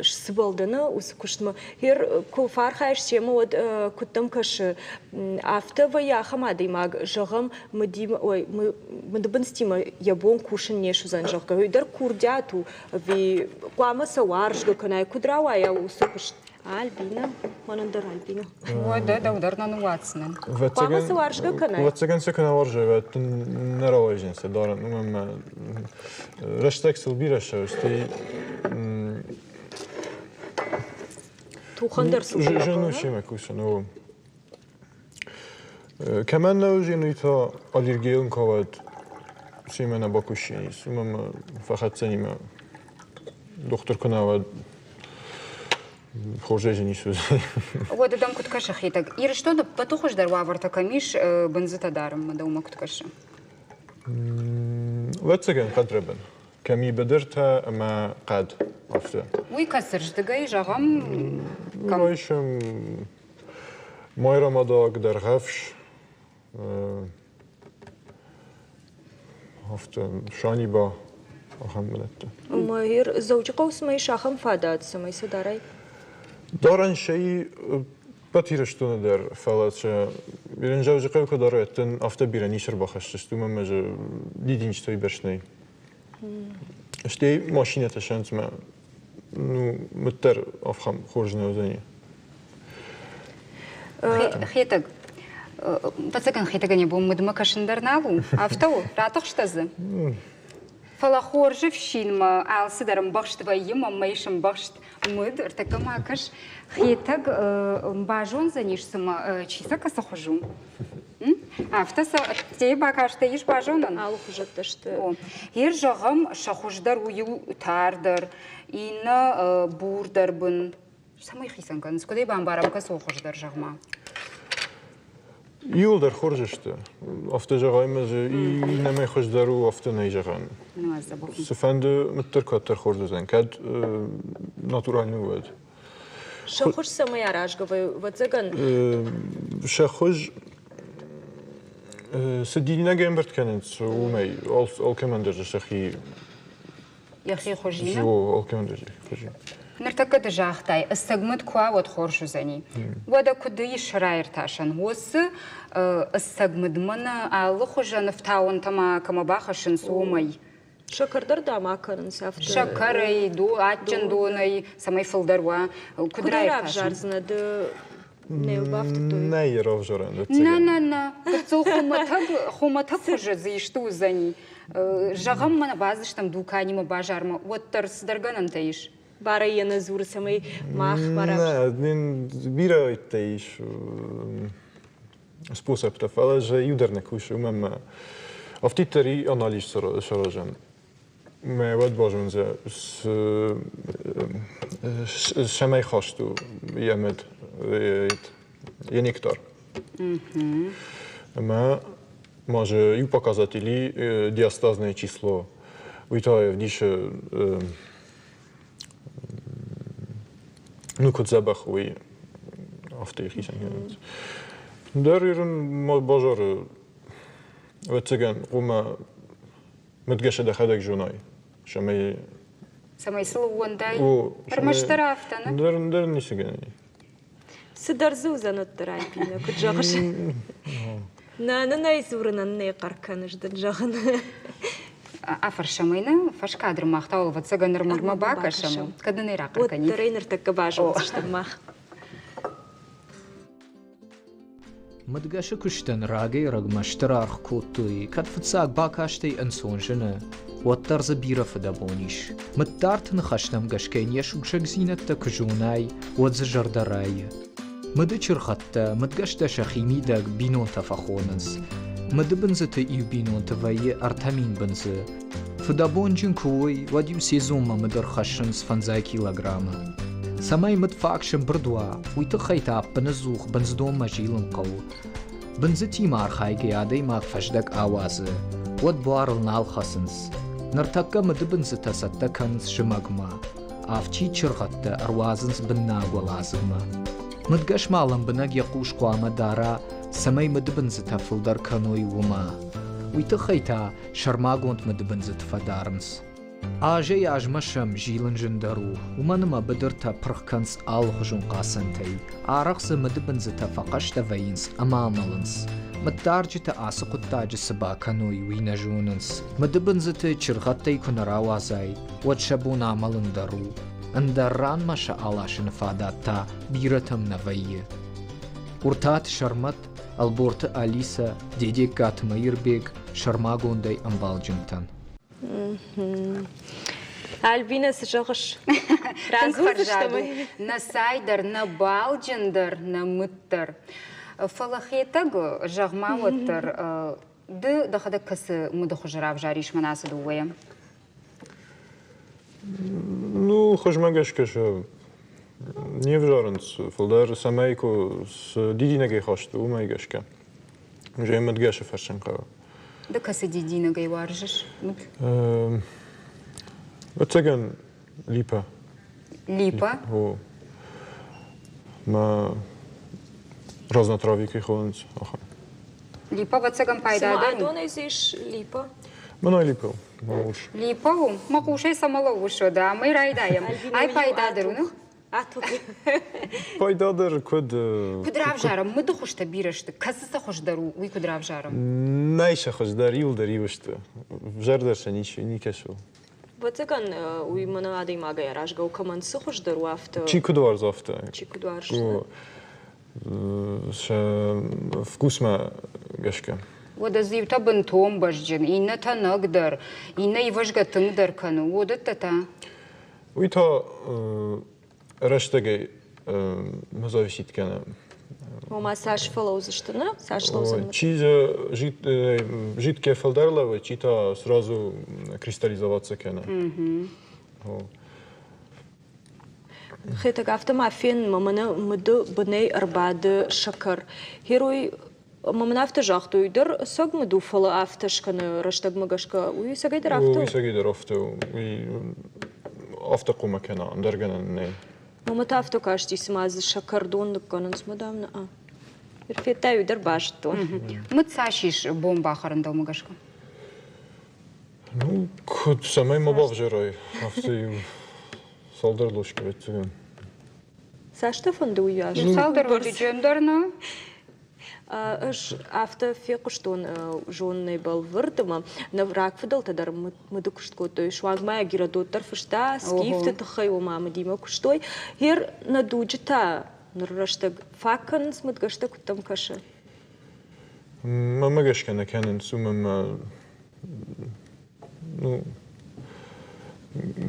сцыбӕл дӕ нӕ уыцы куыстмӕ. Ер куы фӕархайыс семӕ, уӕд куыд дӕм кӕсы, афтӕ вӕййы ахӕм адӕймаг, зӕгъӕм, мыдимӕ, ой, мыдыбындзтимӕ йӕ бон кусын не суыдзӕн, зӕгъгӕ, уый дӕр курдиат у, ӕви хъуамӕ сӕ уарзгӕ кӕнай, куыд рауайа уыцы куыст? Альбина, мӕнӕн дӕр Альбина. Уӕдӕ дӕу дӕр нӕ ныууадздзынӕн. Хъуамӕ цы уарзгӕ кӕнай? Ӕвӕццӕгӕн сӕ куы нӕ уарзай, уӕд дын нӕ рауайдзӕн сӕ дарын. Уымӕн ӕмӕ рӕстӕг сыл бирӕ ссӕуы, стӕй Тухӕн дӕр цы Зын у семӕ кусын, о. Кӕмӕн нӕ уыдзӕн, уый та аллергийон кӕуӕд семӕ нӕ бакусдзӕнис, уымӕн ӕмӕ фӕхӕцдзӕни мӕ дохтыр куы нӕ уӕд хорзӕй дзы ницы уыдзӕн. Уӕдӕ дӕм куыд кӕсы, Хетӕг? Ирыстоны ӕппӕты хуыздӕр уавӕртӕ кӕм ис бындзытӕ дарынмӕ, дӕумӕ куыд кӕсы? Ӕвӕццӕгӕн, хъӕдрӕбын. Кӕм и быдыртӕ ӕмӕ хъӕд, афтӕ. Уый кӕцырдыгӕй, зӕгъӕм? Райсӕм Майрӕмадаг, Дӕргъӕвс, афтӕ Саниба, ахӕм бынӕттӕ. Ӕмӕ Дзӕуджыхъӕуы цымӕ ис ахӕм фадат, цӕмӕй сӕ дарай? Дарӕн сӕ ӕппӕт Ирыстоны дӕр, фӕлӕ сӕ Ирон Дзӕуджыхъӕуы куы дарай, афтӕ бирӕ ницы ӕрбахӕсдзысты, уымӕн ӕмӕ дзы дидинджытӕ уыйбӕрц нӕй. Стӕй машинӕтӕ сӕнцмӕ ну, мыддӕр ахӕм хорз нӕ уыдзӕни. Хетӕг, ӕвӕццӕгӕн Хетӕгӕн йӕ бон мыдмӕ кӕсын дӕр нал у. Афтӕ у? Ратыхстӕ дзы? Фӕлӕ хорз ӕфсинмӕ алцыдӕр ӕмбӕхст вӕййы, мӕнмӕ ис ӕмбӕхст мыд. Ӕртӕккӕ ма кӕс, Хетӕг базондзӕнис, цымӕ чи сӕ кӕцы хуыз у? Афтӕ сӕ ӕддейы бакастӕй ис базонӕн? Алыхуызӕттӕ сты. О. Ер зӕгъӕм, сӕ хуыздӕр у иу тардӕр, иннӕ бурдӕр бын. Цӕмӕй хицӕн кӕнынц? Куыд ӕй бамбарӕм, кӕцы у хуыздӕр, зӕгъ-ма? Иуылдӕр хорз сты. Афтӕ зӕгъай ӕмӕ дзы иннӕмӕй хуыздӕр у, афтӕ нӕй зӕгъӕн. Цыфӕнды мыддӕр кӕддӕр хорз уыдзӕн, кӕд натуральный уӕд. Сӕ хуыз цӕмӕй аразгӕ ӕвӕццӕгӕн? Сӕ хуыз цы диннаг ӕмбырд кӕнынц, уымӕй алкӕмӕн дӕр сӕхи йӕхи хуызимӕ? Алкӕмӕн дӕр йӕхи хуызимӕ. Ныртӕккӕ ды загътай, ӕцӕг мыд куы уа, уӕд хорз уыдзӕни. Уӕдӕ куыд ис раиртасӕн? Уыцы ӕцӕг мыд мӕнӕ алыхуызӕн ӕфтауӕнтӕ ма кӕмӕ бахӕссынц, уымӕй. Сӕкӕр дӕр дам акӕнынц афтӕ. Сӕкӕрӕй, адджын донӕй, цӕмӕй фылдӕр уа. Куыд равзардзынӕ ды нӕ бафтыдтой? Нӕ йӕ равзарӕн. Нӕ, нӕ, нӕ. Гыццыл хуымӕтӕг, хуымӕтӕг хуызы дзы исты уыдзӕни. Зӕгъӕм, мӕнӕ бацыдыстӕм дуканимӕ базармӕ, уӕддӕр цыдӕр гӕнӕнтӕ ис. Барӕй йӕ нӕ дзуры, цӕмӕй мах баравзарӕм. Нӕ, бирӕ ис способтӕ, фӕлӕ дзы иу дӕр нӕ кусы, уымӕн ӕмӕ афтиддӕр и анализ саразӕн. Мӕ уӕд базондзӕ, цӕмӕй хаст у йӕ мыд, йӕ нектар. Ӕмӕ ма же иу показатели диастазное число. Уый та ӕвдисы ну, куыд дзӕбӕх, уый афтӕ йӕхицӕн кӕнынц. Дӕр ирын базары, ӕвӕццӕгӕн, хъуамӕ мыдгӕсӕ дӕхӕдӕг зонай, цӕмӕй Цӕмӕй сыл ууӕндай? Ӕрмӕстдӕр афтӕ, нӕ? Дӕр, дӕр ницы гӕнӕн и. Цыдӕр дзы уыдзӕн уӕддӕр, Альбина, куыд зӕгъыс? Нӕ нын ӕй дзурынӕн нӕ хъӕр кӕныс дын зӕгъын. Афӕрсӕм ӕй нӕ фӕскадры мах та ӕвӕццӕгӕн ӕрмӕгмӕ бакӕсӕм, кӕд нын ӕй рахъӕр кӕнид. Уӕддӕр ӕй ныртӕккӕ базондзыстӕм мах. Мыдгӕсы куыстӕн рагӕй-ӕрӕгмӕ стыр аргъ кодтой, кӕд фыццаг бакастӕй ӕнцон зыны, уӕддӕр дзы бирӕ фыдӕбон ис. Мыддарты ныхӕстӕм гӕсгӕ йын йӕ сусӕгдзинӕдтӕ куы зонай, уӕд дзы зӕрдӕ райы. Мыды чыргъӕдтӕ мыдгӕстӕ сӕхимидӕг бинонтӕ фӕхонынц. Мыдыбындзыты иу бинонты вӕййы 3000 бындзы. Фыдӕбонджын куы уой, уӕд иу сезонмӕ мыд ӕрхӕссынц фӕндзай килограммы. Цӕмӕй мыд фаг сӕмбырд уа, уый тыххӕй та ӕппыныдзух бындздонмӕ зилын хъӕуы. Бындзытимӕ архайгӕйӕ адӕймаг фӕздӕг ауадзы, уӕд буарыл нал хӕцынц. Ныртӕккӕ мыдыбындзытӕ цӕттӕ кӕнынц зымӕгмӕ. Афтид чыргъӕдтӕ ӕруадзынц быннаг уӕладзыгмӕ. Мыдгӕс ма лӕмбынӕг йӕ хъус хъуамӕ дара, цӕмӕй мыдыбындзытӕ фылдӕр кӕной, уымӕ. Уый тыххӕй та сӕрмагонд мыдыбындзыты фӕдарынц. Азӕй-азмӕ сӕм зилын зындӕр у, уымӕн ӕмӕ быдыртӕ пырх кӕнынц алыхуызон хъацӕнтӕй, арӕх дзы мыдыбындзытӕ фӕхъӕстӕ вӕййынц ӕмӕ амӕлынц. Мыддарджытӕ ацы хъуыддаджы цы бакӕной, уый нӕ зонынц. Мыдыбындзыты чыргъӕдтӕй куы нӕ рауадзай, уӕд сӕ бон амӕлын дӕр у. Ӕндӕр ранмӕ сӕ аласыны фадат та бирӕтӕм нӕ вӕййы. Уыртаты Сӕрмӕт, Ӕлборты Алисӕ, Дедегкаты Мӕирбег сӕрмагондӕй ӕмбалджынтӕн. Альбина, цы зӕгъыс? Тынг хӕрзад у. Нӕ цай дӕр, нӕ балджын дӕр, нӕ мыд дӕр. Фӕлӕ Хетӕг, зӕгъ-ма уӕддӕр, ды дӕхӕдӕг кӕцы мыды хуызы равзарис мӕн ацы дыууӕйӕ? Ну, хуызмӕ гӕсгӕ сӕ не взарынц, фылдӕр цӕмӕй куы цы дидинӕгӕй хаст, уымӕй гӕсгӕ. Уже мыдгӕсы фӕрсын хъӕуы. Ды кӕцы дидинӕгӕй уарзыс мыд? Ӕцӕгӕн липа. Липа? О. Мӕ разнотравье кӕй хонынц, ахӕм. Липа, ӕвӕццӕгӕн, пайда Цыма дӕр у? адонӕй дзы ис липа? Мӕнӕ липа у, мӕ хъус. Липа у? Мӕ хъусӕй цӕмӕ лӕууыс уӕдӕ? Амӕй райдайӕм. Ай пайда дӕр у, ну? Пайда дӕр куыд... Куыд равзарӕм? Мыды хуызтӕ бирӕ сты. Кӕцы сӕ хуыздӕр у, уый куыд равзарӕм? Нӕй сӕ хуыздӕр, иуылдӕр иу сты. Взӕрдӕр сӕ никӕцы у. Ӕвӕццӕгӕн, уый мӕнӕ адӕймагӕй аразгӕ у, кӕмӕн цы хуыздӕр у, афтӕ. Чи куыд уарзы, афтӕ. Чи куыд уарзы. Сӕ вкусмӕ гӕсгӕ. Уӕдӕ дзы иутӕ бынтон бӕзджын, иннӕтӕ нӕгдӕр, иннӕ ивӕзгӕ тынгдӕр кӕны. Уыдӕттӕ та? Уый та рӕстӕгӕй зависит кӕны. Ома цас фӕлӕудзысты, нӕ? Цас лӕудзӕн? Чи дзы жидкое фылдӕр лӕууы, чи та сразу кристаллизоваться кӕны. Хетӕг, афтӕ ма фен, мӕнӕ мыды бынӕй ӕрбады сӕкӕр. Герой Ӕмӕ мын афтӕ загътой, дӕр цӕг мыд у, фӕлӕ афтӕ скӕны рӕстӕгмӕ гӕсгӕ. Уый цӕгӕйдӕр афтӕ у? Уый цӕгӕйдӕр афтӕ у. Уый афтӕ хъуамӕ кӕна, ӕндӕр гӕнӕн нӕй. Мамӕ та афтӕ касти, цыма дзы сӕкӕрдон ныккӕнынц, мадам, нӕ. Федтай, уый дӕр базыдтон. Мыд цас ис бон бахӕрын дӕумӕ гӕсгӕ? Ну, куыд, цӕмӕй ма бавзӕрай, афтӕ иу цалдӕр ложки ӕвӕццӕгӕн. Цастӕ фӕнды уыйас? Цалдӕр ложки ӕндӕр нӕ. Ӕз афтӕ фехъуыстон зонынӕй бӕлвырд, ӕмӕ нӕ рагфыдӕлтӕ дӕр мыды куыст кодтой. Суанг ма Геродот дӕр фыста скифты тыххӕй, ома мыдимӕ куыстой. Гъер нӕ дуджы та ныр рӕстӕг фаг кӕнынц мыдгӕстӕ, куыд дӕм кӕсы? Мӕнмӕ гӕсгӕ нӕ кӕнынц, уымӕн ӕмӕ ну,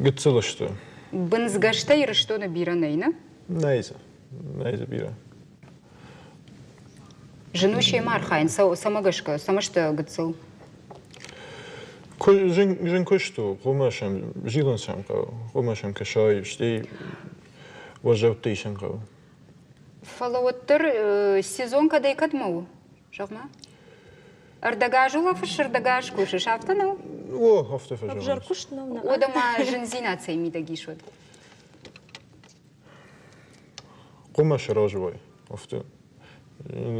гыццыл сты. Бындзгӕстӕ Ирыстоны бирӕ нӕй, нӕ? Нӕй дзы, нӕй дзы бирӕ. Зын у семӕ архайын, цӕмӕ гӕсгӕ, цӕмӕ сты гыццыл? Зын куыст у, хъуамӕ сӕм зилын сӕм хъӕуы, хъуамӕ сӕм кӕсай, стӕй уӕззӕуттӕ исын хъӕуы. Фӕлӕ уӕддӕр сезон кӕдӕй кӕдмӕ у, зӕгъ-ма? Ӕрдӕгаз улӕфыс, ӕрдӕгаз кусыс, афтӕ нӕу? О, афтӕ фӕзӕгъынц. Ӕвзӕр куыст нӕу, нӕ? Уӕдӕ ма зындзинад цӕй мидӕг ис уӕд? Хъуамӕ сразы уай, афтӕ.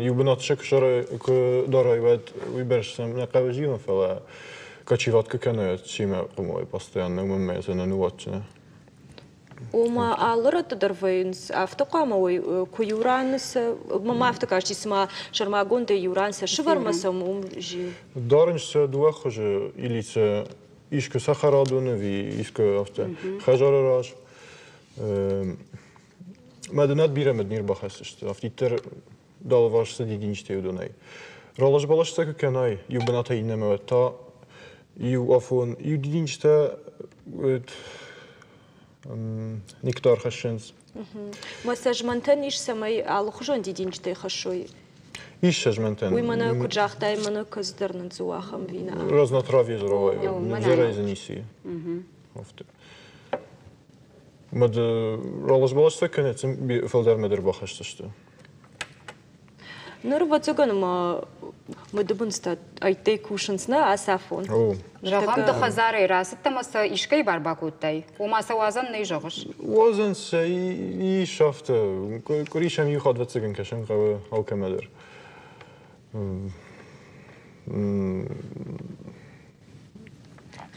Иу бынат сӕ куы дарай, уӕд уыйбӕрц сӕм нӕ хъӕуы зилын, фӕлӕ кочеватка кӕнӕ семӕ хъуамӕ уай постоянно, уымӕн ӕмӕ дзы нӕ ныууадздзынӕ. Ома алы рӕтты дӕр вӕййынц, афтӕ хъуамӕ уой, куы иу ран сӕ, мӕм афтӕ касти, цыма сӕрмагондӕй иу ран сӕ сывӕрмӕ сӕм уым зил. Дарынц сӕ дыууӕ хуызы, или сӕ искуы цӕхӕрадоны ӕви искуы афтӕ хӕдзары раз. Мӕдынад бирӕ мыд не рбахӕсдзысты, афтиддӕр дӕлварс цы дидинджытӕ уыдонӕй. Ралас-баластӕ куы кӕнай иу бынатӕй иннӕмӕ, уӕд та иу афон иу дидинджытӕ нектар хӕссынц. Мӕ сӕ змӕнтӕн ис, цӕмӕй алыхуызон дидинджытӕй хӕссой? Ис сӕ змӕнтӕн. Уый мӕнӕ куыд загътай, мӕнӕ кӕцыдӕр нын дзы у ахӕм вина. Разнотравье здоровое, нывзӕрӕй дзы ницы и. Афтӕ. Мад ралас-баластӕ кӕнӕ фылдӕрмӕ дӕр бахӕсдзысты. Ныр, ӕвӕццӕгӕн, ӕмӕ мыдыбындзтӕ ӕйттӕй кусынц, нӕ, ацафон. Зӕгъӕм, ды хӕдзарӕй рацыдтӕ ӕмӕ сӕ искӕй бар бакодтай? Ома сӕ уадзӕн нӕй, зӕгъыс? Уадзӕн сӕ ис афтӕ. Къуыри сӕм иу хатт, ӕвӕццӕгӕн, кӕсын хъӕуы алкӕмӕ дӕр.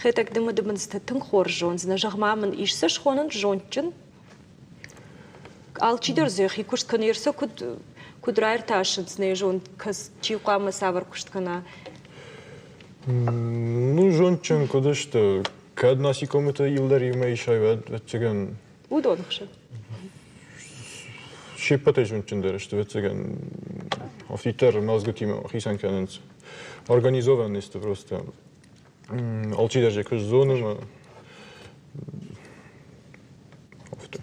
Хетӕг ды мыдыбындзытӕ тынг хорз зондзынӕ. Зӕгъ-ма мын, ис сӕ схонӕн зондджын? Алчидӕр дзы йӕхи куыст кӕны, йе рцӕ куыд, куыд раиртасынц нӕ зонд, чи хъуамӕ цавӕр куыст кӕна? Ну, зондджын куыд сты, кӕд насекомыты иу дӕр иумӕ исай, уӕд, ӕвӕццӕгӕн... Уыдон хсӕн. Се ппӕтӕй зондджындӕр сты, ӕвӕццӕгӕн, афтиддӕр мӕлдзгуытимӕ хицӕн кӕнынц. Организованные сты просто. Алчидӕр же куыст зоны ӕмӕ афтӕ.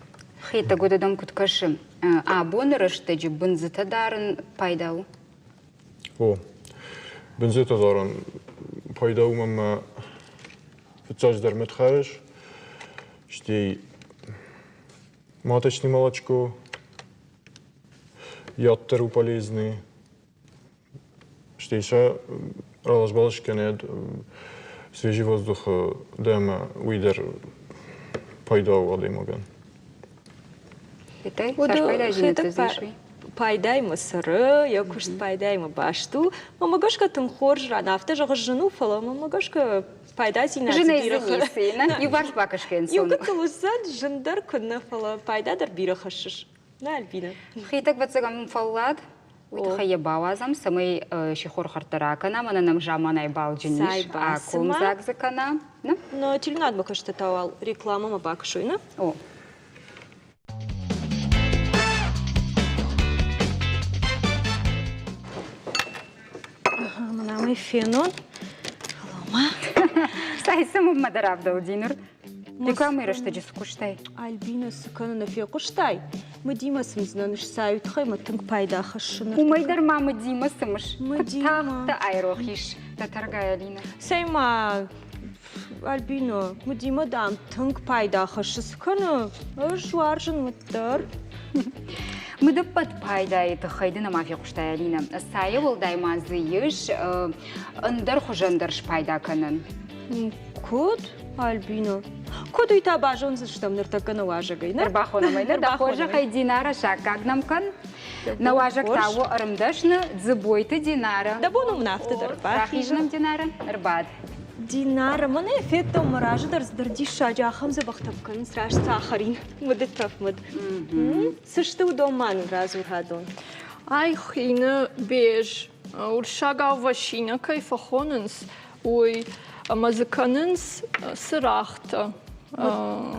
Хетӕг уӕдӕ куыд кӕсы, абоны рӕстӕджы бындзытӕ дарын пайда у? О, бындзытӕ дарын пайда у ӕмӕ фыццаджыдӕр мыд хӕрыс, стӕй маточный молочко, яд дӕр у полезный. Стӕй сӕ ралас-балас кӕнӕд свежий воздухы дӕ ӕмӕ уый дӕр пайда у адӕймагӕн. Пайдаимӕ цӕры, йӕ куыст пайдаимӕ баст у. Мӕнмӕ гӕсгӕ тынг хорз ран, афтӕ зӕгъыс зын у, фӕлӕ мӕнмӕ гӕсгӕ пайдадзинад Зынӕй дзы ницы, иуварс бакӕсгӕ ӕнцон. Иу гыццыл уыдзӕн, зындӕр куыннӕ, фӕлӕ пайда дӕр бирӕ хӕссыс. Нӕ, Альбина? Хетӕг ӕвӕццӕгӕн фӕллад, уый тыххӕй йӕ бауадзӕм, цӕмӕй сихорхӕрдтӕ ракӕнӕм, ӕмӕ нӕм заманайы балджын ис, акомдзаг дзы кӕна. Но телеуынадмӕ кӕстытӕ уал рекламӕмӕ бакӕсой, нӕ? О. Мӕнӕ фенон. Фӕлӕ-ма. Цӕй, цы мӕ дӕр равдӕлди ныр? Рекламӕйы рӕстӕджы цы куыстай? Альбина, цы кӕнын нӕ фехъуыстай? Мыдимӕ цымдзынӕн ссайы тыххӕй мӕ тынг пайда хӕссы. Уымӕй дӕр ма мыдимӕ цымыс. Куыд тагъд айрох ис дӕ тӕргай, Алина? Цӕй-ма, Альбина, мыдимӕ, дам, тынг пайда хӕссы. Цы кӕны? Ӕз уарзын мыд дӕр. Мыды ӕппӕт пайдайы тыххӕй ды нӕма фехъуыстай, Алина. Цайӕ уӕлдай ма дзы ис ӕндӕр хуызӕн дӕр спайда кӕнӕн. Куыд, Альбина? Куыд уый та базондзыстӕм ныртӕккӕ нӕ уазӕгӕй, нӕ? Ӕрбахонӕм ӕй, нӕ дӕ хорзӕхӕй Динара саккаг нӕм кӕн. Нӕ уазӕг та у ӕрмдӕсны Дзыбойты Динара. Дӕ бон у мын афтӕ дӕр Рахиз нӕм, Динара, ӕрбад. Динара, мӕнӕ федтон мӕ разы дӕр цыдӕр диссаджы ахӕм дзӕбӕх тӕф кӕнынц, раст цӕхӕрин мыды тӕф мыд. Цы сты уыдон ма нын радзур адон? Ай хины беж, уырыссагау вощина кӕй фӕхонынц, уый ӕмӕ дзы кӕнынц цырӕгътӕ.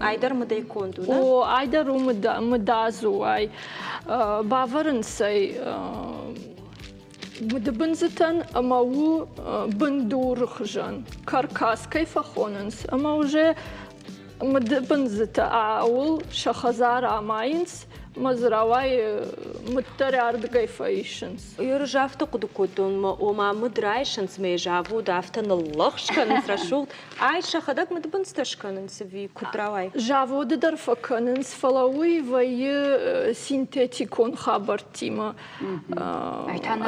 Айдӕр мыдӕй конд у, нӕ? О, айдӕр у мыдадз у ай. Бавӕрынц ӕй мыдыбындзытӕн ӕмӕ у бындуры хуызӕн. Каркас кӕй фӕхонынц ӕмӕ уже мыдыбындзытӕ ауыл сӕ хӕдзар амайынц ӕмӕ дзы рауайы мыддӕр ардыгӕй фӕисынц. Ӕз афтӕ хъуыды кодтон, ома мыд райсынц, мӕ завод афтӕ ныллӕгъз кӕнынц рӕсугъд. Ай сӕхӕдӕг мыдыбындзтӕ скӕнынц ӕви куыд рауайы? Заводы дӕр фӕкӕнынц, фӕлӕ уый вӕййы синтетикон хабӕрттимӕ.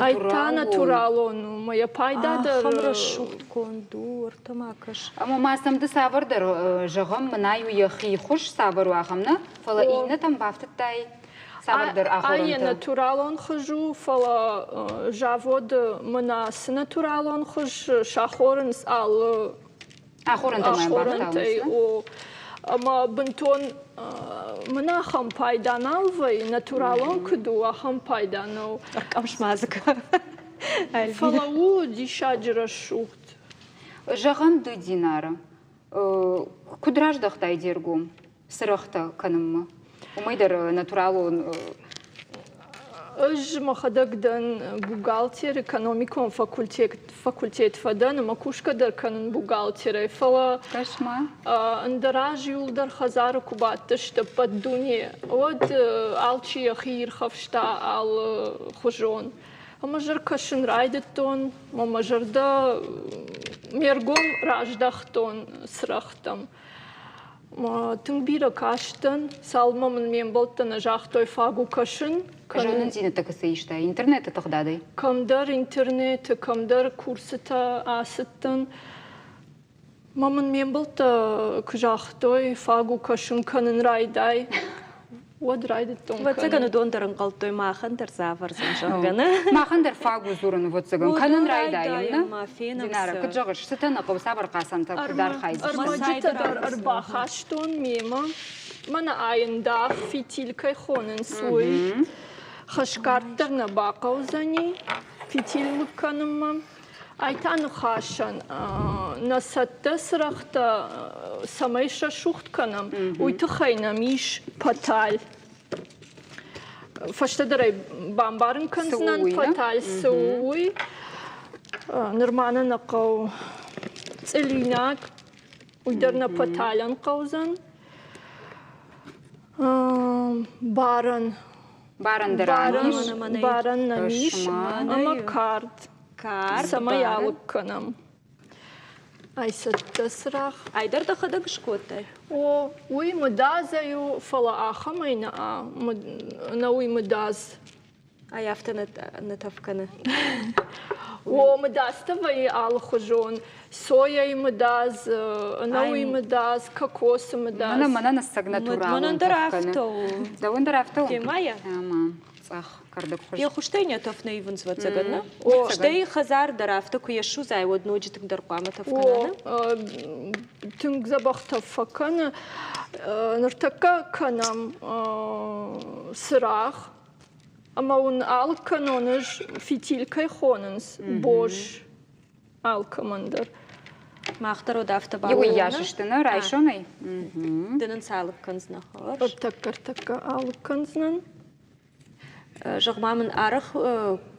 Ай та натуралон у, мӕ йӕ пайда дӕр. Ахӕм рӕсугъд конд у, ӕртӕ-ма кӕс. Ӕмӕ ма сӕм ды цавӕрдӕр, зӕгъӕм, мын ай у йӕхи хуыз цавӕр у ахӕм, нӕ? Фӕлӕ иннӕтӕм бафтыдтай цавӕрдӕр ахорӕнтӕ? Ай натуралон хуыз у, фӕлӕ заводы мына цы натуралон хуыз сахорынц алы ахорӕнтӕй о ӕмӕ бынтон мын ахӕм пайда нал вӕййы, натуралон куыд у, ахӕм пайда нӕу. Ӕркъӕмсмадзыг. Фӕлӕ у диссаджы рӕсугъд. Зӕгъӕм, ды, Динара, куыд раздӕхтай де ргом цырӕгътӕ кӕнынмӕ? Уымӕй дӕр натуралон Ӕз мӕхӕдӕг дӕн бухгалтер, экономикон факультет, факультет фӕдӕн ӕмӕ кусгӕ дӕр кӕнын бухгалтерӕй, фӕлӕ ӕндӕр аз иуылдӕр хӕдзары куы бадтысты ӕппӕт дуне, уӕд алчи йӕхи ирхӕфста алыхуызон. Ӕмӕ ӕз ӕркӕсын райдыдтон, ӕмӕ мӕ зӕрдӕ ме ргом раздӕхтон цырӕгътӕм. Тынг бирӕ кастӕн, цалынмӕ мын ме мбӕлттӕ нӕ загътой фаг у кӕсын. Зонындзинӕдтӕ кӕцы истай? Интернеты тыгъдадӕй? Кӕмдӕр интернеты, кӕмдӕр курсытӕ ацыдтӕн. Мӕ мын ме мбӕлттӕ куы загътой, фаг у кӕсын кӕнын райдай. Уӕд райдыдтон Ӕвӕццӕгӕн, уыдон дӕр ӕнхъӕлдтой, махӕн дӕр дзы авӕрдзӕн, зӕгъгӕ, нӕ? Махӕн дӕр фаг у дзурын, ӕвӕццӕгӕн. Кӕнын райдайӕм, нӕ? Динара, куыд зӕгъыс, цытӕ нӕ хъӕуы, цавӕр хъацӕнтӕ куыд архайдзысты? Ӕрмӕджытӕ дӕр ӕрбахастон мемӕ. Мӕнӕ ӕндах, фитиль кӕй хонынц, уый. Хӕсгард дӕр нӕ бахъӕудзӕни фитиль лыг кӕнынмӕ. Ай та ныхасӕн нӕ цӕттӕ цырӕгътӕ цӕмӕй срӕсугъд кӕнӕм, уый тыххӕй нӕм ис поталь. Фӕстӕдӕр ӕй бамбарын кӕндзынӕн, поталь цы у, уый. Нырма нӕ нӕ хъӕуы цъылинаг, уый дӕр нӕ поталӕн хъӕудзӕн. Барӕн. Барӕн дӕр ам ис. Барӕн нӕм ис ӕмӕ кард. Кард, Цӕмӕй алыг кӕнӕм. Ай цӕттӕ цырагъ. Ай дӕр дӕхӕдӕг скодтай? О, уый мыдадзӕй у, фӕлӕ ахӕмӕй нӕ, нӕ уый мыдадз. Ай афтӕ нӕ тӕф кӕны. О, мыдадзтӕ вӕййы алыхуызон. Сойӕйы мыдадз, ӕнӕуый мыдадз, кокосы мыдадз. Мӕнӕ мӕнӕн ӕцӕг натуралон Мӕнӕн дӕр афтӕ у. Дӕуӕн дӕр афтӕ у? Темӕйӕ? Ӕмӕ цъӕх кӕрдӕгхуыз. Йӕ хуызтӕй нӕ тӕф нӕ ивынц, ӕвӕццӕгӕн, нӕ? Стӕй хӕдзар дӕр афтӕ куы йӕ ссудзай, уӕд ноджы тынгдӕр хъуамӕ тӕф кӕна, нӕ? Тынг дзӕбӕх тӕф фӕкӕны. Ныртӕккӕ кӕнӕм цырагъ. Ӕмӕ уын алыг кӕнон ӕз фитиль кӕй хонынц, бос алкӕмӕн дӕр. Мах дӕр уӕд афтӕ Иуыйас сты, нӕ, райсомӕй? Ды нын цы алыг кӕндзынӕ? Ӕртӕккӕ, ӕртӕккӕ алыг кӕндзынӕн. Зӕгъ-ма мын, арӕх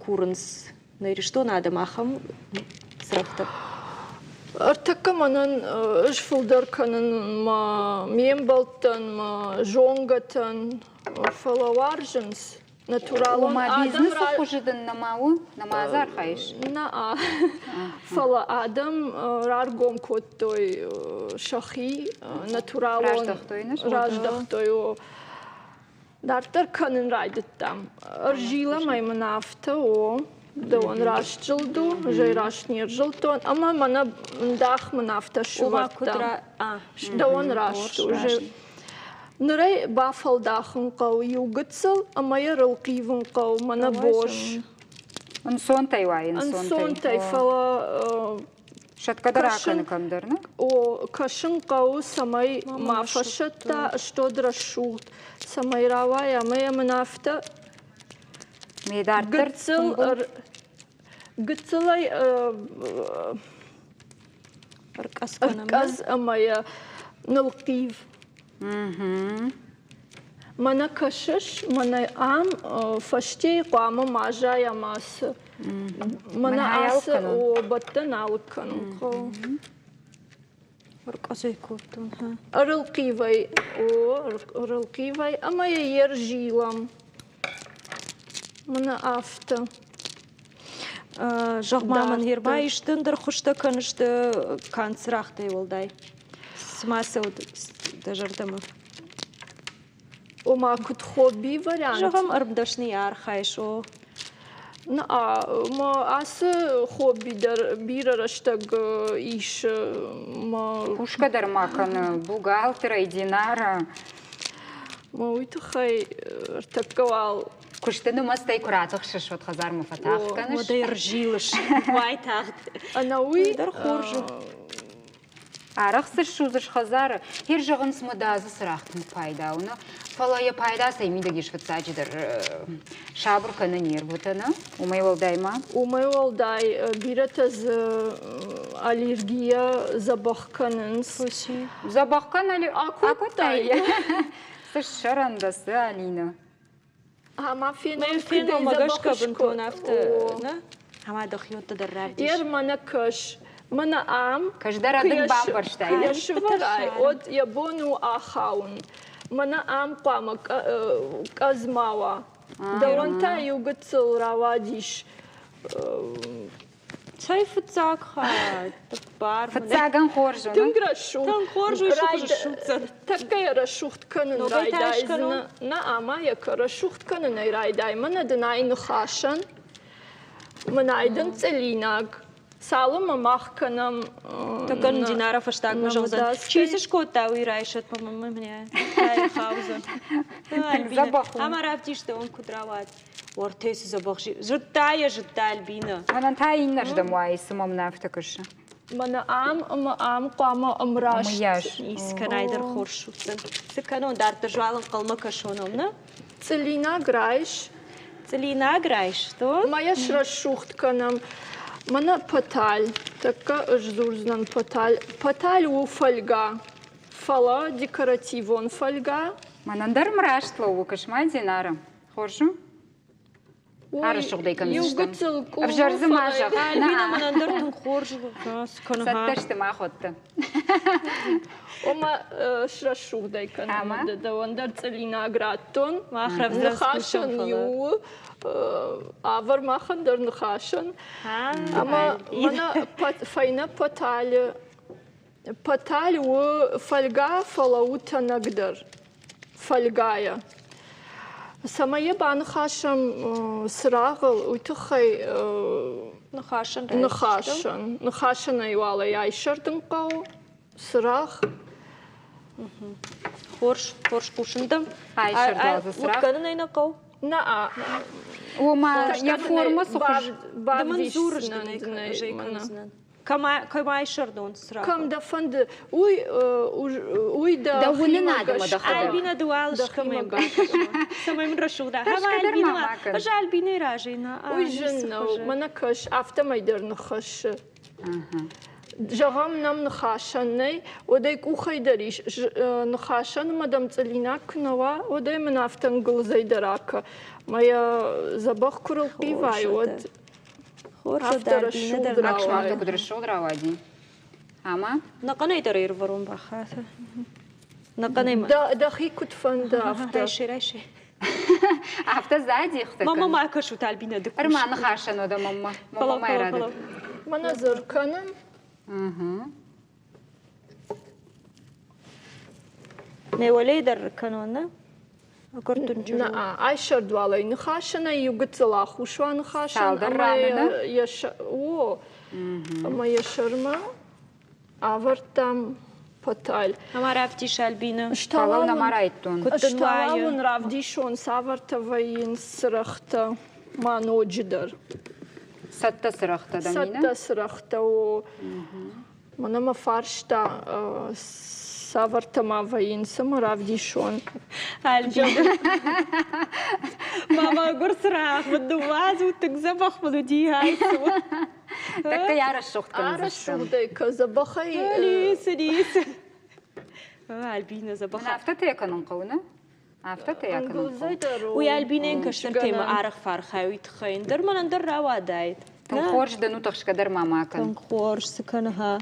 курынц нӕ Ирыстоны адӕм ахӕм цырӕгътӕ? Ӕртӕккӕ мӕнӕн ӕз фылдӕр кӕнын мӕ ме мбӕлттӕн, мӕ зонгӕтӕн, фӕлӕ уарзынц натуралон Ома бизнесы хуызы дын нӕма у, нӕма дзы архайыс? Нӕ, фӕлӕ адӕм раргом кодтой сӕхи натуралон раздӕхтой, раздӕхтой Дарддӕр кӕнын райдыдтам. Ӕрзилӕм ӕй мын афтӕ, о, дӕуӕн раст зылд у, ӕз ӕй раст не рзылдтон, ӕмӕ мӕнӕ ндах мын афтӕ сывӕрдта. Дӕуӕн раст у. Ныр ӕй бафӕлдахын хъӕуы иу гыццыл ӕмӕ йӕ рылхъивын хъӕуы мӕнӕ бос. Ӕнцонтӕй уайы, ӕнцонтӕй. Ӕнцонтӕй, фӕлӕ Сӕтгӕ дӕр акӕны кӕмдӕр, нӕ? О, кӕсын хъӕуы, цӕмӕй ма фӕсӕтта стод рӕсугъд, цӕмӕй рауайа ӕмӕ йӕ мын афтӕ гыццыл гыццылӕй ӕркъӕдз ӕмӕ йӕ нылхъив. Мӕнӕ кӕсыс, мӕнӕ ам фӕстейы хъуамӕ ма зайа мацы. Мӕнӕ ацы бӕттӕн алыг кӕнын хъӕуы. Ӕркъӕдзӕй кодтон. Ӕрылхъивӕй, о, ӕрылхъивӕй ӕмӕ йӕ йе рзилӕм. Мӕнӕ афтӕ. Зӕгъ-ма мын, Ерба, исты ӕндӕр хуызтӕ кӕныс ды канд цырӕгътӕй уӕлдай? Цыма цӕуы дӕ зӕрдӕмӕ? Ома, куыд хобби вариант? Зӕгъӕм, ӕрмдӕсныйӕ архайыс, о. Нӕ, ацы хобби дӕр бирӕ рӕстӕг ис. Кусгӕ дӕр ма кӕны бухгалтерӕй, Динара. Уый тыххӕй ӕртӕккӕ уал Куысты нымӕцтӕй куы ратыхсыс, уӕд хӕдзармӕ фӕтагъд кӕныс. Уӕд ӕй ӕрзилыс уайтагъд. Ӕнӕуый дӕр хорз у. Арӕх цы ссудзыс хӕдзары, хир зӕгъынц мыдадзы цырагъ тынг пайда у, нӕ? Фӕлӕ йӕ пайда цӕй мидӕг ис фыццаджыдӕр сабыр кӕны нервытӕ, нӕ? Уымӕй уӕлдай ма? Уымӕй уӕлдай бирӕтӕ дзы аллергийӕ дзӕбӕх кӕнынц. Дзӕбӕх кӕны акодтай? Цы ссӕрӕн дӕ, цы, Алинӕ? Ӕмӕ фенон, фенон, гӕсгӕ бынтон афтӕ, нӕ? Ӕмӕ дӕхиуӕтты дӕр равдис. Ер мӕнӕ кӕс, мӕнӕ ам. Кӕсдӕр адӕм бамбӕрстай. Йӕ сывӕрай, уӕд йӕ бон у ахауын. Мӕнӕ ам хъуамӕ къӕдз ма уа. Дӕуӕн та иу гыццыл рауадис Цӕй фыццаг хатт? Бар Фыццагӕн хорз у. Тынг рӕсугъд. Тынг хорз у, ссудздзӕн. Тӕккӕ йӕ рӕсугъд кӕнын райдайдзынӕ. Нӕ, ӕмӕ йӕ рӕсугъд кӕнынӕй райдай. Мӕнӕ дын ай ныхасӕн. Мӕнӕ ай дын цъылинаг. Цалынмӕ мах кӕнӕм. Тӕккӕ Динара фӕстагмӕ зӕгъдзӕн. Чи цы скодта, уый райсӕд, мӕ хаудзӕн. Ӕмӕ равдисдӕуӕн куыд рауад. Уӕртӕ цы дзӕбӕх зыдта йӕ, зыдта Альбина. Мӕнӕн та иннӕрдӕм уайы, цыма мын афтӕ кӕсы. Мӕнӕ ам ӕмӕ ам хъуамӕ ӕмраст. Искӕнӕй дӕр хорз судздзӕн. Цы кӕнон, дарддӕр зуал ӕнхъӕлмӕ кӕсон ам, нӕ? Цъылинаг райс. Цъылинаг райстон. Ма йӕ срӕсугъд кӕнӕм. Мӕнӕ поталь. Тӕккӕ ӕз дзурдзынӕн поталь. Поталь у фольга, фӕлӕ декоративон фольга. Мӕнӕн дӕр мраст лӕууы, кӕс-ма, Динара. Хорз у? Арӕсугъдӕй кӕндзыстӕм. Ӕвзӕр дзы ма зӕгъ. Альбина мӕнӕн дӕр тынг хорз Цӕттӕ сты махуӕттӕ. Ома срӕсугъдӕй кӕнӕм дӕуӕн дӕр цъылинаг радтон. Ныхасӕн иу авӕр махӕн дӕр ныхасӕн. Ӕмӕ мӕнӕ фӕйнӕ поталы Поталь у фольга, фӕлӕ у тӕнӕгдӕр фольгайӕ. Цӕмӕй йӕ баныхасӕм цырагъыл, уый тыххӕй ныхасӕн ныхасӕн ныхасӕнӕй уал ӕй айсӕрдын хъӕуы цырагъ. Хорз, хорз хъусын дӕм. Айсӕрдуал дзы цырагъ. Кӕнын ӕй нӕ хъӕуы? Нӕ. Ома йӕ формӕ цы хуыз? Ды мын дзурыс дын ӕй кӕндзынӕн. Кӕм айсӕрдон цырагъ? Кӕм дӕ фӕнды, уый уый дӕ Дӕ уынынадмӕ дӕхӕдӕг. Альбина ды уал скӕмӕ цӕмӕй мын рӕсугъд ӕмӕ Альбина ӕз Альбинӕй разы нӕ. Уый зын нӕу, мӕнӕ кӕс, афтӕмӕй дӕр ныххӕссы. Зӕгъӕм, нӕм ныхасӕн нӕй, уӕд ӕй къухӕй дӕр ис. Ныхасӕн ӕмӕ дӕм цъылинаг куы нӕ уа, уӕд ӕй мын афтӕ ӕнгуылдзӕй дӕр акӕ. Мӕ йӕ дзӕбӕх куы рылхъивай, уӕд Афтӕ рӕсугъд рауади. Куыд рӕсугъд рауади. Ӕмӕ? Нӕхъӕнӕй дӕр ӕрвӕрон бахаты. Нӕхъӕнӕй ма. Дӕхи куыд фӕнды, афтӕ. Райсе, райсе. Афтӕ задихтӕ Мама ма кӕсут, Альбина, ды Ӕрма ныхасӕн уӕдӕ мамма. Мамма ма рӕдыд. Мӕнӕ зыр кӕнын. Нӕ уӕлейы дӕр кӕнон, нӕ? Нӕ, айсӕрдуалӕй ныхасӕнӕй иу гыццыл ахус уа ныхасӕн ӕмӕ йӕ о, ӕмӕ йӕ сӕрмӕ авӕрдтам поталь. Ӕмӕ равдис, Альбина. Фӕлӕу нӕма райдтон. Ӕз уын равдисон, цавӕртӕ вӕййынц цырӕгътӕ ма ноджыдӕр. Цӕттӕ цырӕгътӕ дӕм Цӕттӕ цырӕгътӕ, о. Мӕнӕ мӕ фарста, цавӕртӕ ма вӕййынц ӕмӕ равдисон. Альбина. Мӕ мӕгуыр цырагъ мын ныууадзут, тынг дзӕбӕх мын уыди айцу. Тӕккӕ арӕсугъд кӕндзыстӕм. Арӕсугъдӕй кӕ дзӕбӕхӕй. Ницы, ницы. Альбина дзӕбӕх. Афтӕтӕ кӕнын хъӕуы, нӕ? Афтӕтӕ кӕнын хъӕуы. Уый Альбинӕйӕн кӕстӕртӕй арӕх фӕархайы, уый тыххӕй ӕндӕр мӕнӕн дӕр рауадаид. Тынг хорз дын у, тыхсгӕ дӕр ма ма кӕн. Тынг хорз, цы кӕны, ха?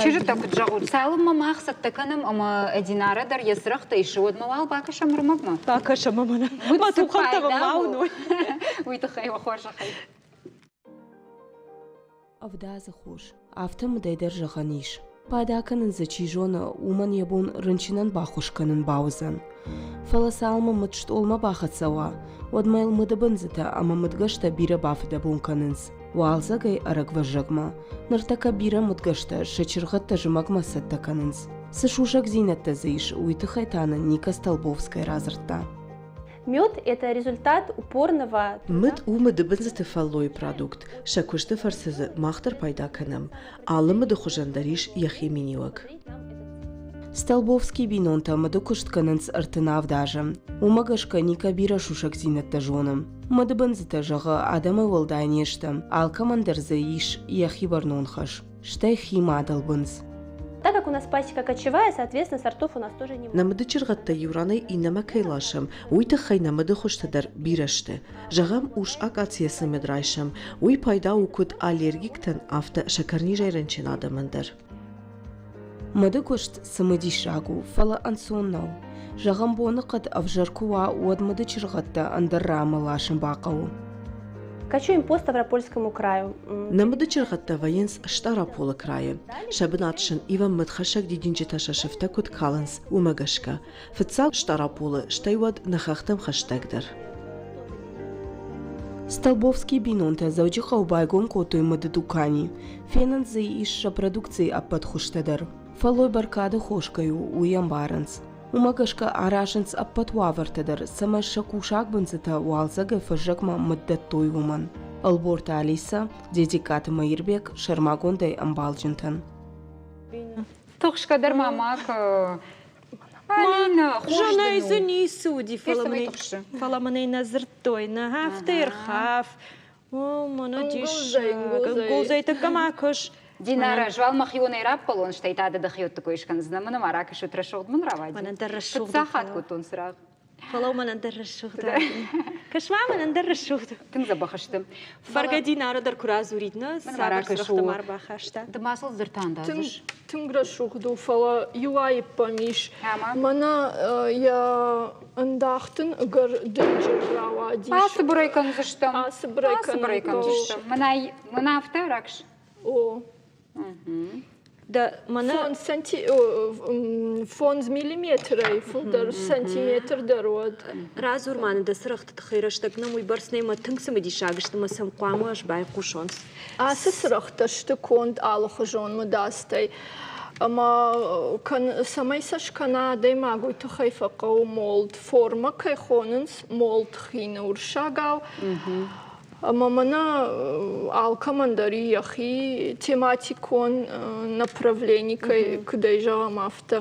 Чызджытӕ куыд зӕгъут, цалынмӕ мах цӕттӕ кӕнӕм ӕмӕ Динара дӕр йӕ цырӕгътӕ исы, уӕдмӕ уал бакӕсӕм ӕрмӕгмӕ. Бакӕсӕм ӕмӕ мӕ тухӕнтӕ ма уыной. Уый тыххӕй уӕ хорзӕхӕй. Ӕвдадзы хос. Афтӕ мыдӕй дӕр зӕгъӕн ис. Пайда кӕнын дзы чи зоны, уымӕн йӕ бон рынчынӕн баххуыс кӕнын бауыдзӕн. Фӕлӕ цалынмӕ мыд стъолмӕ бахӕццӕ уа, уӕдмӕ йыл мыдыбындзытӕ ӕмӕ мыдгӕстӕ бирӕ бафыдӕбон кӕнынц. Уалдзӕгӕй ӕрӕгвӕззӕгмӕ. Ныртӕккӕ бирӕ мыдгӕстӕ сӕ чыргъӕдтӕ зымӕгмӕ цӕттӕ кӕнынц. Цы сусӕгдзинӕдтӕ дзы ис, уый тыххӕй та нын Ника Столбовская радзырдта. Мед – это результат упорного Мыд у мыдыбындзыты фӕллойы продукт. Сӕ куысты фӕрцы дзы мах дӕр пайда кӕнӕм. Алы мыды хуызӕн дӕр ис йӕхи миниуӕг. Столбовский бинонтӕ мыды куыст кӕнынц 37 азы. Уымӕ гӕсгӕ Ника бирӕ сусӕгдзинӕдтӕ зоны. Мыдыбындзытӕ, зӕгъы, адӕмӕй уӕлдай не сты. Алкӕмӕн дӕр дзы ис йӕхи бӕрнон хӕс. Стӕй хи мадӕлбындз. Так как у нас пасека кочевая, соответственно, сортов у нас тоже немного. Нӕ мыды чыргъӕдтӕ иу ранӕй иннӕмӕ кӕй ласӕм, уый тыххӕй нӕ мыды хуызтӕ дӕр бирӕ сты. Зӕгъӕм, урс акъацийӕ цы мыд райсӕм, уый пайда у куыд аллергиктӕн, афтӕ сӕкӕрнизӕй рынчын адӕмӕн дӕр. Мыды куыст цымыдисаг у, фӕлӕ ӕнцон нӕу. Зӕгъӕм, боныхъӕд ӕвзӕр куы уа, уӕд мыды чыргъӕдтӕ ӕндӕр ранмӕ ласын бахъӕуы. Кочуем по Ставропольскому краю. Нӕ мыды чыргъӕдтӕ вӕййынц Стъараполы крайы. Сӕ бынат сын ивӕм мыдхӕссӕг дидинджытӕ сӕ сыфтӕ куыд калынц, уымӕ гӕсгӕ. Фыццаг Стъараполы, стӕй уӕд нӕ хӕхтӕм хӕстӕгдӕр. Столбовские бинонтӕ Дзӕуджыхъӕуы байгом кодтой мыды дукани. Фенӕн дзы ис сӕ продукцийы ӕппӕт хуызтӕ дӕр. Фӕллой бӕркады хос кӕй у, уый ӕмбарынц. Уымӕ гӕсгӕ аразынц ӕппӕт уавӕртӕ дӕр, цӕмӕй сӕ кусаг бындзытӕ уалдзӕгӕй фӕззӕгмӕ мыд дӕттой, уымӕн. Ӕлборты Алиса, Дедиккаты Мӕирбег, сӕрмагондӕй ӕмбалджынтӕн. Тыхсгӕ дӕр ма ма Алина, хорз Зынӕй дзы ницы уыди, фӕлӕ мын ӕй нӕ дзырдтой, нӕ афтӕ ӕрхаф. О, мӕнӕ диссаг. Ӕнгуылдзӕй тӕккӕ ма кӕс. Динара, жуал мӕхионӕй раппӕлон, стӕй та дӕ дӕхиуӕтты кой скӕндзынӕ. Мӕнӕ ма ракӕсут, рӕсугъд мын рауади. Мӕнӕн дӕр рӕсугъд. Фыццаг хатт кодтон цырагъ. Фӕлӕ мӕнӕн дӕр рӕсугъд. Кӕс-ма, мӕнӕн дӕр рӕсугъд. Тынг дзӕбӕх сты. Бӕргӕ Динара дӕр куы радзурид, нӕ цавӕр цырӕгътӕ ма ӕрбахаста. Ды ма сыл дзырдтӕ андадзыс? Тынг рӕсугъд у, фӕлӕ иу аиппӕм ис. Мӕнӕ йӕ ӕндахтын ӕгӕр дынджыр рауадис. Ацыбырӕй кӕндзыстӕм. Ацыбырӕй кӕндзыстӕм. Мӕнӕ афтӕ ракс. О. Фондз миллиметрӕй фылдӕр сантиметр дӕр уӕд. Радзур ма нын дӕ цырӕгъты тыххӕй рӕстӕг нӕм уыйбӕрц нӕй ӕмӕ тынг цымыдисаг сты ӕмӕ сӕм хъуамӕ ӕз байхъусон. Ацы цырӕгътӕ сты конд алыхуызон мыдадзтӕй. Ӕмӕ цӕмӕй сӕ скӕна адӕймаг, уый тыххӕй фӕхъӕуы молд. Формӕ кӕй хонынц, молд хины уырыссагау. Ӕмӕ мӕнӕ алкӕмӕн дӕр и йӕхи тематикон направлени, кӕй куыдӕй зӕгъӕм, афтӕ.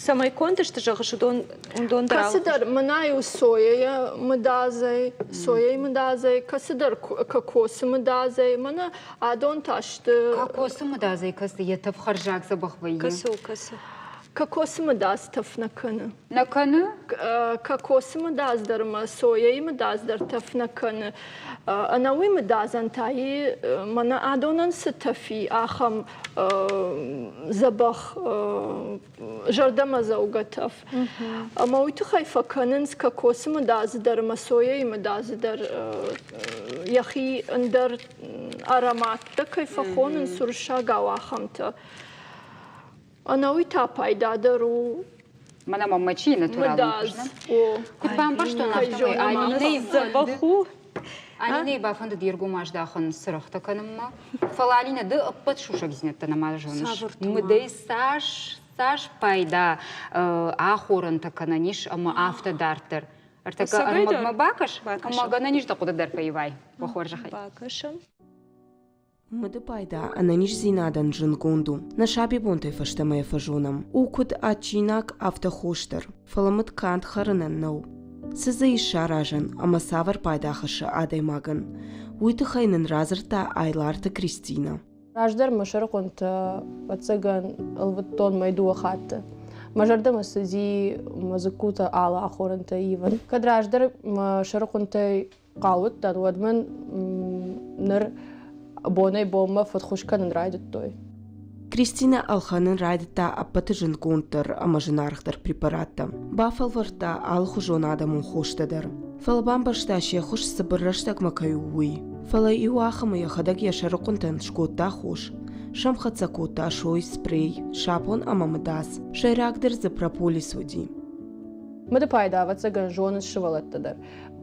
Цӕмӕй конд сты, зӕгъыс, уыдон, уыдон дӕр Кӕцыдӕр мӕнӕй у сойӕйӕ мыдадзӕй, сойӕйы мыдадзӕй, кӕцыдӕр кокосы мыдадзӕй, мӕнӕ адон та сты... Кокосы мыдадзӕй кӕцы йӕ тӕф хӕрзаг дзӕбӕх вӕййы? Кӕцы у, кӕцы? Кокосы мыдадз тӕф нӕ кӕны. Нӕ кӕны? Кокосы мыдадз дӕр ӕмӕ сойӕйы мыдадз дӕр тӕф нӕ кӕны. Ӕнӕуый мыдадзӕн та и, мӕнӕ адонӕн цы тӕф и, ахӕм дзӕбӕх зӕрдӕмӕдзӕугӕ тӕф. Ӕмӕ уый тыххӕй фӕкӕнынц кокосы мыдадзы дӕр ӕмӕ сойӕйы мыдадзы дӕр йӕхи ӕндӕр ароматтӕ кӕй фӕхонынц уырыссагау ахӕмтӕ. Ӕнӕуый та пайдадӕр у Мӕнӕ мӕм чи натуралон Куыд бамбӕрстон, афтӕмӕй Алинӕйы дзӕбӕх у. Алинӕйы бафӕндыд йе ргом аздахын цырӕгътӕ кӕнынмӕ. Фӕлӕ Алинӕ, ды ӕппӕт сусӕгдзинӕдтӕ нӕма зоныс. Мыдӕй цас, цас пайда ахорӕнтӕ кӕнӕн ис ӕмӕ афтӕ дарддӕр. Ӕртӕккӕ ӕрмӕгмӕ бакӕс, ӕмӕ гӕнӕн ис дӕ хъуыды дӕр фӕивай. Уӕ хорзӕхӕй. Бакӕсӕм. Мыды пайда ӕнӕниздзинадӕн зындгонд у. Нӕ сабибонтӕй фӕстӕмӕ йӕ фӕзонӕм. У куыд адджинаг, афтӕ хос дӕр. Фӕлӕ мыд канд хӕрынӕн нӕу. Цы дзы ис саразӕн ӕмӕ цавӕр пайда хӕссы адӕймагӕн? Уый тыххӕй нын радзырдта Айларты Кристинӕ. Раздӕр мӕ сӕрыхъуынтӕ, ӕвӕццӕгӕн, ӕлвыдтон мӕй дыууӕ хатты. Мӕ зӕрдӕмӕ цыди мӕ дзыккутӕ алы ахорӕнтӕ ивын. Кӕд раздӕр мӕ сӕрыхъуынтӕй хъал уыдтӕн, уӕд мын ныр бонӕй-бонмӕ фыдхуыз кӕнын райдыдтой. Кристинӕ ӕлхӕнын райдыдта ӕппӕты зындгонддӕр ӕмӕ зынаргъдӕр препараттӕ. Бафӕлвӕрдта алыхуызон адӕмон хостӕ дӕр. Фӕлӕ бамбӕрста, се ххуыс цыбыр рӕстӕгмӕ кӕй у, уый. Фӕлӕ иу ахӕмы йӕхӕдӕг йӕ сӕрыхъуынтӕн скодта хос. Сӕмхӕццӕ кодта сой, спрей, сапон ӕмӕ мыдадз. Сӕйрагдӕр дзы прополис уыди. Мыды пайда, ӕвӕццӕгӕн, зонынц сывӕллӕттӕ дӕр.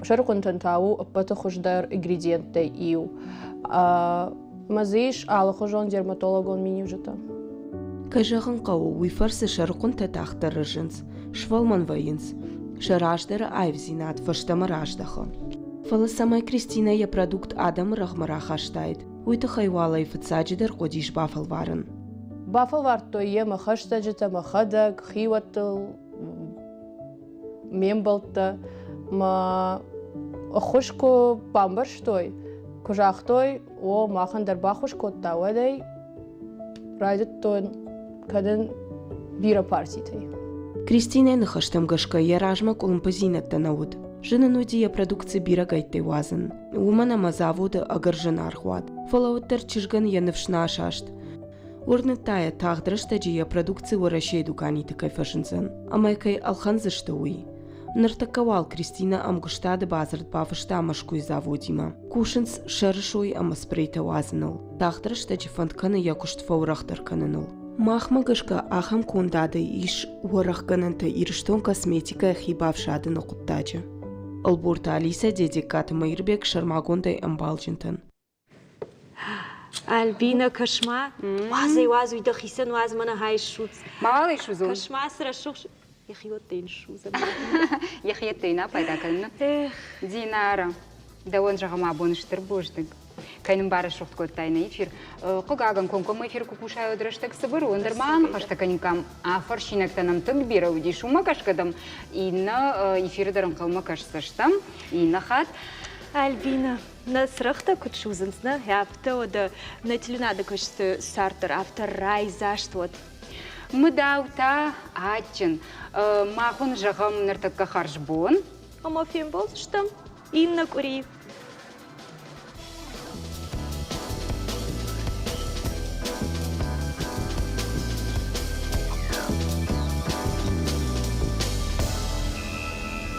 Сӕрыхъуынтӕн та у ӕппӕты хуыздӕр ингредиенттӕй иу. Ӕмӕ дзы ис алыхуызон дерматологон миниуджытӕ. Кӕй зӕгъын хъӕуы, уый фӕрцы сӕрыхъуынтӕ тагъддӕр рӕзынц, сфӕлмӕн вӕййынц, сӕ раздӕры аивдзинад фӕстӕмӕ раздӕхы. Фӕлӕ цӕмӕй Кристинӕ йӕ продукт адӕмы рӕгъмӕ рахастаид, уый тыххӕй уал ӕй фыццаджыдӕр хъуыдис бафӕлварын. Бафӕлвӕрдтой йӕ мӕ хӕстӕджытӕ, мӕхӕдӕг, хиуӕттыл, ме мбӕлттӕ мӕ ӕххуыс куы бамбӕрстой, куы загътой, о, махӕн дӕр баххуыс кодта, уӕд ӕй райдыдтон кӕнын бирӕ партитӕй. Кристинӕйы ныхӕстӕм гӕсгӕ йӕ размӕ къуылымпыдзинӕдтӕ нӕ уыд. Зын ын уыди йӕ продукци бирӕгӕйттӕй уадзын, уымӕн ӕмӕ заводы ӕгӕр зынаргъ уад. Фӕлӕ уӕддӕр чызгӕн йӕ ныфс нӕ асаст. Уырныдта йӕ, тагъд рӕстӕджы йӕ продукци Уӕрӕсейы дуканиты кӕй фӕзындзӕн ӕмӕ кӕй ӕлхӕндзысты, уый. Ныртӕккӕ уал Кристинӕ ӕмгуыстады бадзырд бафыста Мӕскуыйы заводимӕ. Кусынц сӕрысой ӕмӕ спрейтӕ уадзыныл. Тагъд рӕстӕджы фӕнд кӕны йӕ куыст фӕуӕрӕхдӕр кӕныныл. Махмӕ гӕсгӕ ахӕм кондадӕй ис уӕрӕхгӕнӕнтӕ Ирыстон косметикӕйӕ хи бафсадыны хъуыддаджы. Ӕлборты Алисӕ Дедегкаты Мӕирбег сӕрмагондӕй ӕмбалджынтӕн. Альбина, кӕс-ма, уадз ӕй, уадз уый дӕхицӕн уадз, мӕнӕ хай ссудз. Мауал ӕй судзон? Кӕс-ма, цы рӕсугъд йӕхиуӕттӕ йын ссудзӕн. Йӕхиуӕттӕ йын апайда кӕнын. Динара, дӕуӕн зӕгъӕм абон стыр бузныг. Кӕй нын барӕсугъд кодтай нӕ эфир. Хъыгагӕн, комкоммӕ эфир куы кусай, уӕд рӕстӕг цыбыр у, ӕндӕр ма ныхӕстӕ кӕниккам. Афӕрсинӕгтӕ нӕм тынг бирӕ уыдис, уымӕ гӕсгӕ дӕм иннӕ эфиры дӕр ӕнхъӕлмӕ кӕсдзыстӕм. Иннӕ хатт. Альбина, нӕ цырӕгътӕ куыд судзынц, нӕ афтӕ уӕдӕ нӕ телеуынады куысты цард дӕр афтӕ райдзаст уӕд. Мыдау та адджын. Мах уын зӕгъӕм ныртӕккӕ хӕрзбон. Ӕмӕ фембӕлдзыстӕм иннӕ къуыри.